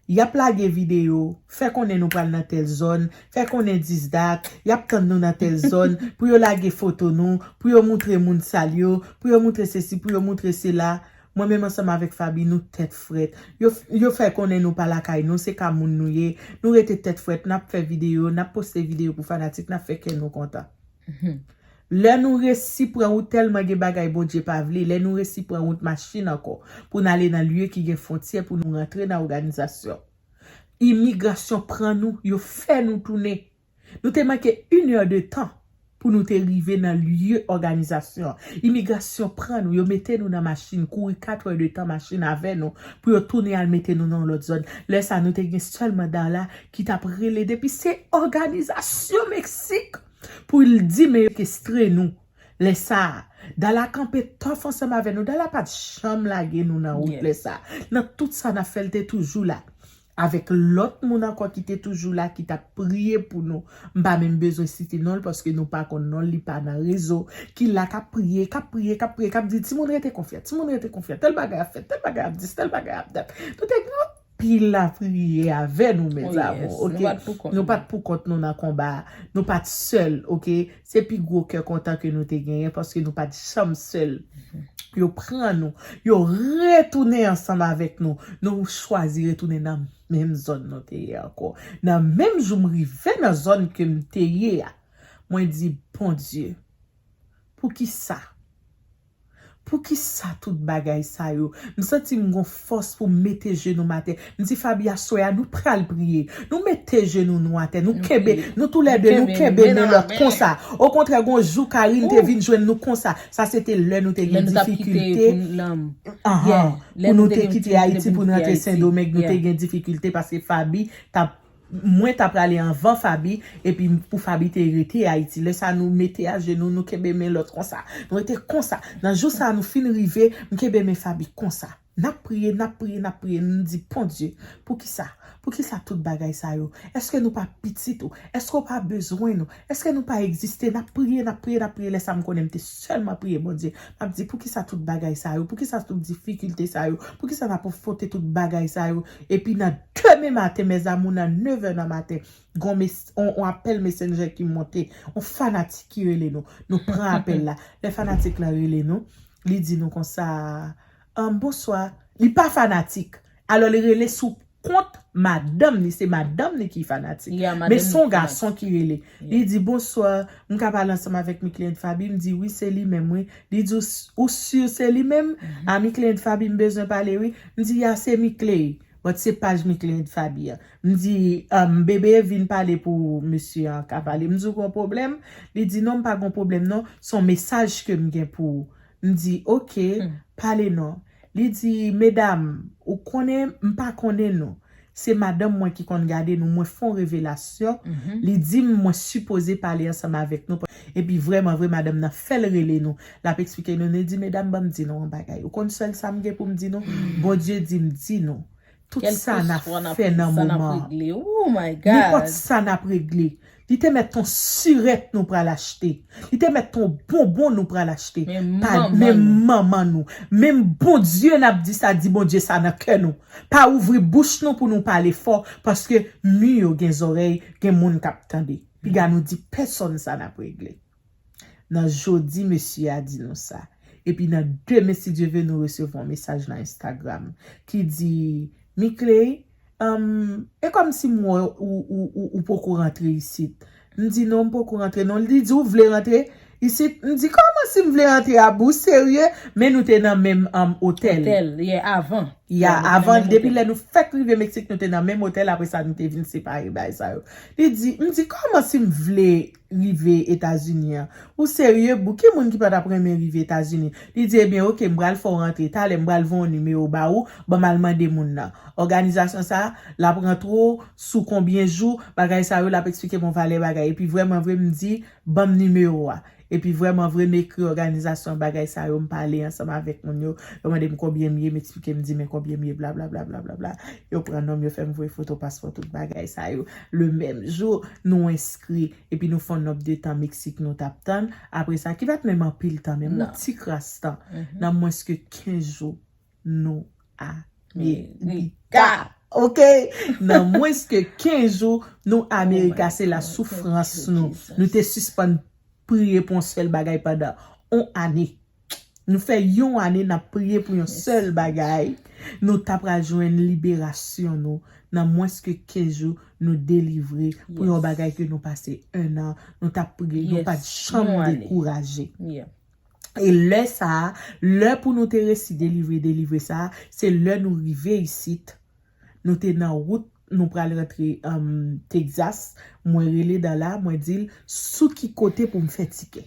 Y ap lage videyo, fè konnen nou pral nan tèl zòn, fè konnen dis dat, y ap tann nou nan tèl zòn, pou yo lage foto nou, pou yo moutre moun sal yo, pou yo moutre sesi, pou yo moutre sela. Mwen menm ansanm avèk Faby, nou tèt frèt. Yo, yo fè konnen nou pa lakay nou, se ka moun nou ye. Nou rete tèt frèt, n ap fè videyo, n ap poste videyo pou fanatik, n ap fè kè nou kontan. Lè nou resi pran wout, tèlman gen bagay Bondye pa vle, lè nou resi pran wout machin ankò, pou n ale nan lye ki gen fwontyè, pou nou rantre nan òganizasyon. Imigrasyon pran nou, yo fè nou tounen. Nou te manke inè de tan pou nou te rive nan lye òganizasyon. Imigrasyon pran nou, yo mete nou nan machin, kouri kat è de tan machin avè nou, pou yo tounen al mete nou nan lòt zòn. Lè sa, nou te gen sèlman Darla ki t ap rele depi se òganizasyon Meksik pou l di men yo sekestre nou. Lè sa, Darla kanpe tòf ansanm avè nou. Darla pa t janm lage nou nan wout lè sa. Nan tout sa n ap fè, l te toujou la. Avèk lòt moun ankò ki te toujou la, ki t ap priye pou nou. M pa menm bezwen site non l, paske nou pa konn non l, li pa nan rezo. Ki la k ap priye, k ap priye, k ap priye, k ap di, "Timoun rete konfyan, timoun rete konfyan, tèl bagay ap fèt, tèl bagay ap dis, tèl bagay ap dat." Nou te gen anpil lapriyè avè nou, mes amours, oke? Nou pa t pou kont nou nan konba a. Nou pa t sèl, oke? Se pi gwo kè kontan ke nou te genyen, paske nou pa t janm sèl. Yo pran nou, yo retounen ansanm avèk nou. Nou chwazi retounen nan menm zòn nou te ye ankò. Nan menm jou m rive nan zòn ke m te ye a, mwen di, "Bondye, poukisa? Poukisa tout bagay sa yo?" M santi m gon fòs pou m mete jenou m atè. M di, "Faby, aswè a, nou pral priye." Nou mete jenou nou atè, nou kenbe, nou toulède, nou kenbe men lòt konsa. Okontrè, gon jou Karine te vin jwenn nou konsa. Sa se te lè nou te gen difikilte. Ahan. Pou nou te kite Ayiti pou n rantre Sendomeng, nou te gen difikilte paske Faby t ap, mwen t ap prale anvan Faby, epi pou Faby te rete Ayiti. Lè sa nou mete ajenou, nou kenbe men lòt konsa. Nou rete konsa. Nan jou sa nou fin rive, m kenbe men Faby konsa. N ap priye, n ap priye, n ap priye. M di, "Bondye, poukisa? Poukisa tout bagay sa yo? Èske nou pa pitit ou? Èske w pa bezwen nou? Èske nou pa egziste?" N ap priye, n ap priye, n ap priye. Lè sa m konnen m te sèlman priye Bondye. M ap di, "Poukisa tout bagay sa yo? Poukisa tout difikilte sa yo? Poukisa n ap afwonte tout bagay sa yo?" Epi nan demen maten, mes amours, nan nevè nan maten, gon mes, on, on apèl Messenger ki monte, on fanatik ki rele nou. Nou pran apèl la. Lè fanatik la rele nou, li di nou konsa, "Ahn, bonswa." Li pa fanatik. Alò, li rele sou kont madanm ni, se madanm ni ki fanatik. Men se yon gason ki rele. Li di, "Bonswa, m ka pale ansanm avèk Mickley and Faby?" M di, "Wi, se li menm, wi." Li di, "Ou, ou si se li menm? A Mickley and Faby, m bezwen pale, wi." M di, "Ya, se Mickley." But se paj Mickley and Faby an. M di, um, "Bebe, vin pale pou mesye an ka pale." M di, "Ou gon pwoblèm?" Li di, "Non, m pa gon pwoblèm, non. Se yon mesaj ke m gen pou ou." M di, "Oke, pale non." Li di, "Medam, ou konnen, m pa konnen nou. Se madanm mwen ki konn gade nou, mwen fè yon revelasyon." Li di m, "Mwen sipoze pale ansanm avèk nou." Epi vrèman vre, madanm nan fè l rele nou. L ap eksplike nou. Li di, "Medam, ban m di nou yon bagay. Ou konn sèl sa m gen pou m di nou? Bondye di m di nou Tout sa n ap fè nan moman an, nenpòt sa n ap regle, li te mèt ton sirèt nou pral achte, li te mèt ton bonbon nou pral achte. Menm manman nou, menm Bondye n ap di sa, di Bondye sa nan kè nou. Pa ouvri bouch nou pou nou pale fò, paske mi yo gen zòrèy, gen moun k ap tande. Piga nou di pèsonn sa n ap regle. Nan jodi, mesye a di nou sa. Epi nan demen, si Dye ve, nou resevwa yon mesaj nan Instagram ki di, Mickley, um, e kòmsi m wè ou, ou, ou, ou poko rantre isit. M di, non, m poko rantre, non. Li di, ou vle rantre isit? M di, kòman si m vle rantre a, boo, serye? Men nou te nan menm, um, otèl. Otèl, yeah, avan. Ya, avan, depi lè nou fèk rive Meksik, nou te nan menm otèl, apre sa, nou te vin separe, bagay sa yo. Li di, m di, kòman si m vle rive Etazini an? Ou serye, boo? Ki moun ki pa t ap renmen rive Etazini? Li di, ebyen, oke, m pral fè w rantre. Talè, m pral voye yon nimewo ba ou, ban m al mande moun nan. Òganizasyon sa a, l ap rantre w sou konbyen jou, bagay sa yo, l ap eksplike m yon valè bagay. Epi vrèman vre, m di, ban m nimewo a. Epi vrèman vre, m ekri òganizasyon bagay sa yo, m pale ansanm avèk moun yo. Yo mande m konbyen m ye, m eksplike, m di men konbyen m ye, blablabla, blablabla. Yo pran non m, yo fè m voye foto paspò, tout bagay sa yo. Le menm jou, nou enskri, epi nou fè yon nòb de tan Meksik nou t ap tann. Apre sa, ki pa t menm anpil tan, menm yon ti kras tan. Nan mwens ke kenz jou, nou Amerika. Oke? Nan mwens ke kenz jou, nou Amerika, se la soufrans nou. Nou te sispann priye pou yon sèl bagay pandan yon ane. Nou fè yon ane n ap priye pou yon sèl bagay. Nou ta pral jwenn liberasyon nou. Nan mwens ke kenz jou, nou delivre pou yon bagay ke nou pase en an. Nou t ap priye, nou pa t janm dekouraje. E lè sa a, lè pou nou te resi delivre, delivre sa a, se lè nou rive isit, nou te nan wout, nou pral rantre, um, Texas, mwen rele Dala, mwen di l, sou ki kote pou m fè tikè.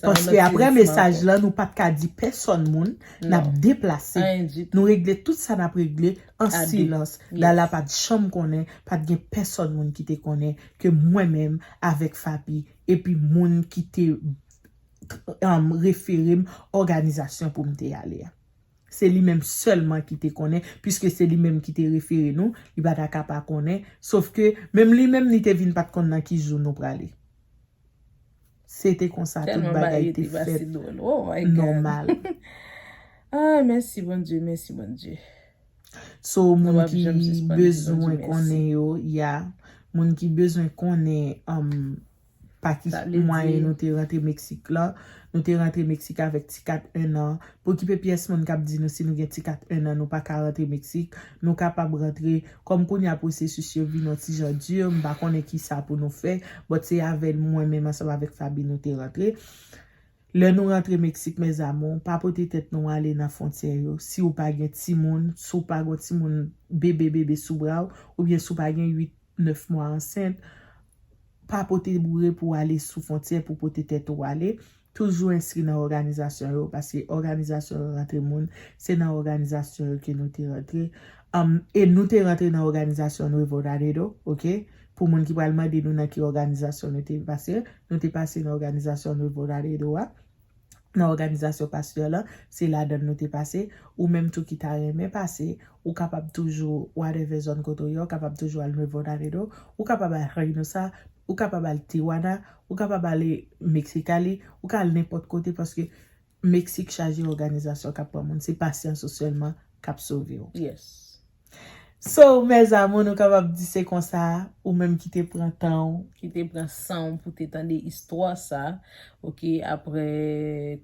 Paske apre mesaj lan, nou pa t ka di pèsonn moun, n ap deplase. Nou regle tout sa n ap regle an silans. Dala pa t janm konnen, pa t gen pèsonn moun ki te konnen ke mwen menm avèk Faby, epi moun ki te um, refere m òganizasyon pou m te ale a. Se li menm sèlman ki te konnen, piske se li menm ki te refere nou, li pa ta ka pa konnen. Sof ke, menm li menm, li te vin pa t konn nan ki jou nou prale. Se te konsa, tout bagay te fèt nòmal. Ah, mèsi Bondye, mèsi Bondye. So, moun ki bezwen konnen yo, ya. Moun ki bezwen konnen, um, pa ki mwayen nou te rantre Meksik la. Nou te rantre Meksik avèk ti kat en an. Pou okipe pyès moun k ap di nou si nou gen ti kat en an, nou pa ka rantre Meksik. Nou kapab rantre. Kòm kounye a pwosesis yo vin yon ti jan di, m pa konnen ki sa pou nou fè. But se avè mwen menm ansanm avèk Faby nou te rantre. Lè nou rantre Meksik, mes amours, pa pote tèt nou ale nan fwontyè yo. Si w pa gen timoun, si w pa gen timoun bebe bebe sou bra w, oubyen si w pa gen uit, nèf mwa ansent, pa pote boure pou w ale sou fwontyè pou pote tèt ou ale. Toujou enskri nan òganizasyon yo, paske òganizasyon yo rantre moun, se nan òganizasyon yo ke nou te rantre. Um, e nou te rantre nan òganizasyon Nuevo Laredo, oke? Pou moun ki pral mande nou nan ki òganizasyon nou te pase, nou te pase nan òganizasyon Nuevo Laredo a. Nan òganizasyon pastè lan, se ladan l nou te pase. Ou menm tou ki ta renmen pase, ou kapab toujou, whatever zòn kote w ye, ou kapab toujou al Nuevo Laredo, ou kapab al Reynosa, ou kapab al Tijuana, ou kapab ale Mexicali, ou ka al nenpòt kote paske Meksik chaje òganizasyon k ap pran moun. Se pasyans ou sèlman k ap sove w. So, mes amours, nou kapab di se konsa, ou menm ki te pran tan w. Ki te pran san w pou te tande istwa sa. Oke, apre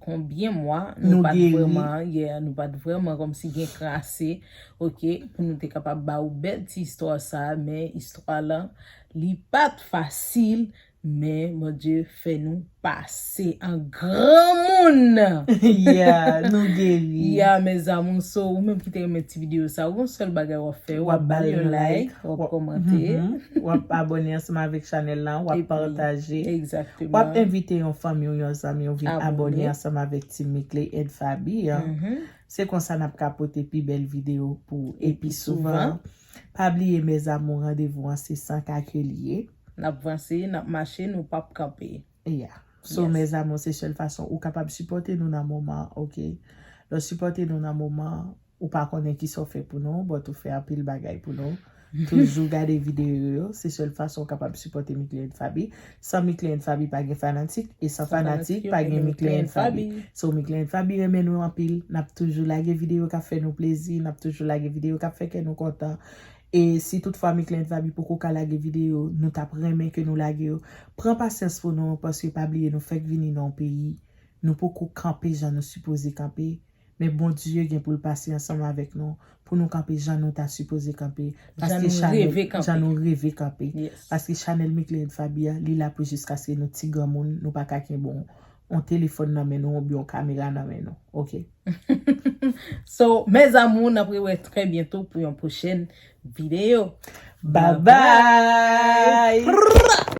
konbyen mwa, nou pa t vrèman, yeah, nou pa t vrèman kòmsi gen krase, oke, pou nou te kapab ba ou bèl ti istwa sa, men istwa lan, li pa t fasil, men Bondye fè nou pase an granmoun. Yeah, nou geri. Yeah, mes amours, so, ou menm ki te renmen ti videyo sa, ou gon sèl bagay w ap fè, w ap ba l yon like, w ap kòmante. W ap abòne ansanm avèk chanèl lan, w ap pataje. W ap envite yon fanmi w, yon zanmi w vin abòne ansanm avèk Team Mickley and Faby an. Se konsa n ap ka pote pi bèl videyo pou epi souvan. Pa bliye, mes amours, randevou an se san K ke li ye. N ap vanse, n ap mache, nou p ap kanpe. Yeah. So, mes amours, se sèl fason ou kapab sipòte nou nan moman an, oke? Lè w sipòte nou nan moman an, Ou pa konnen kisa w fè pou nou, but ou fè anpil bagay pou nou. Toujou gade videyo yo, se sèl fason w kapab sipòte Mickley and Faby. San Mickley and Faby pa gen fanatik, e san fanatik pa gen Mickley and Faby. So Mickley and Faby renmen nou anpil, n ap toujou lage videyo k ap fè nou plezi, n ap toujou lage videyo k ap fè kè nou kontan. E si toutfwa Mickley and Faby poko ka lage videyo nou t ap renmen ke nou lage yo, pran pasyans pou nou, paske pa bliye nou fèk vini nan yon peyi, nou poko kanpe jan nou sipoze kanpe. Men Bondye gen pou l pase ansanm avèk nou, pou nou kanpe jan nou ta sipoze kanpe. Paske chanèl, jan nou reve kanpe. Paske chanèl Mickley and Faby a, li la pou jiskaske nou ti granmoun, nou pa ka kenbe yon, yon telefòn nan men nou, oubyen yon kamera nan men nou. Ok. So, mes amours, n ap rewè trè byento pou yon pwochèn videyo. Bye bye!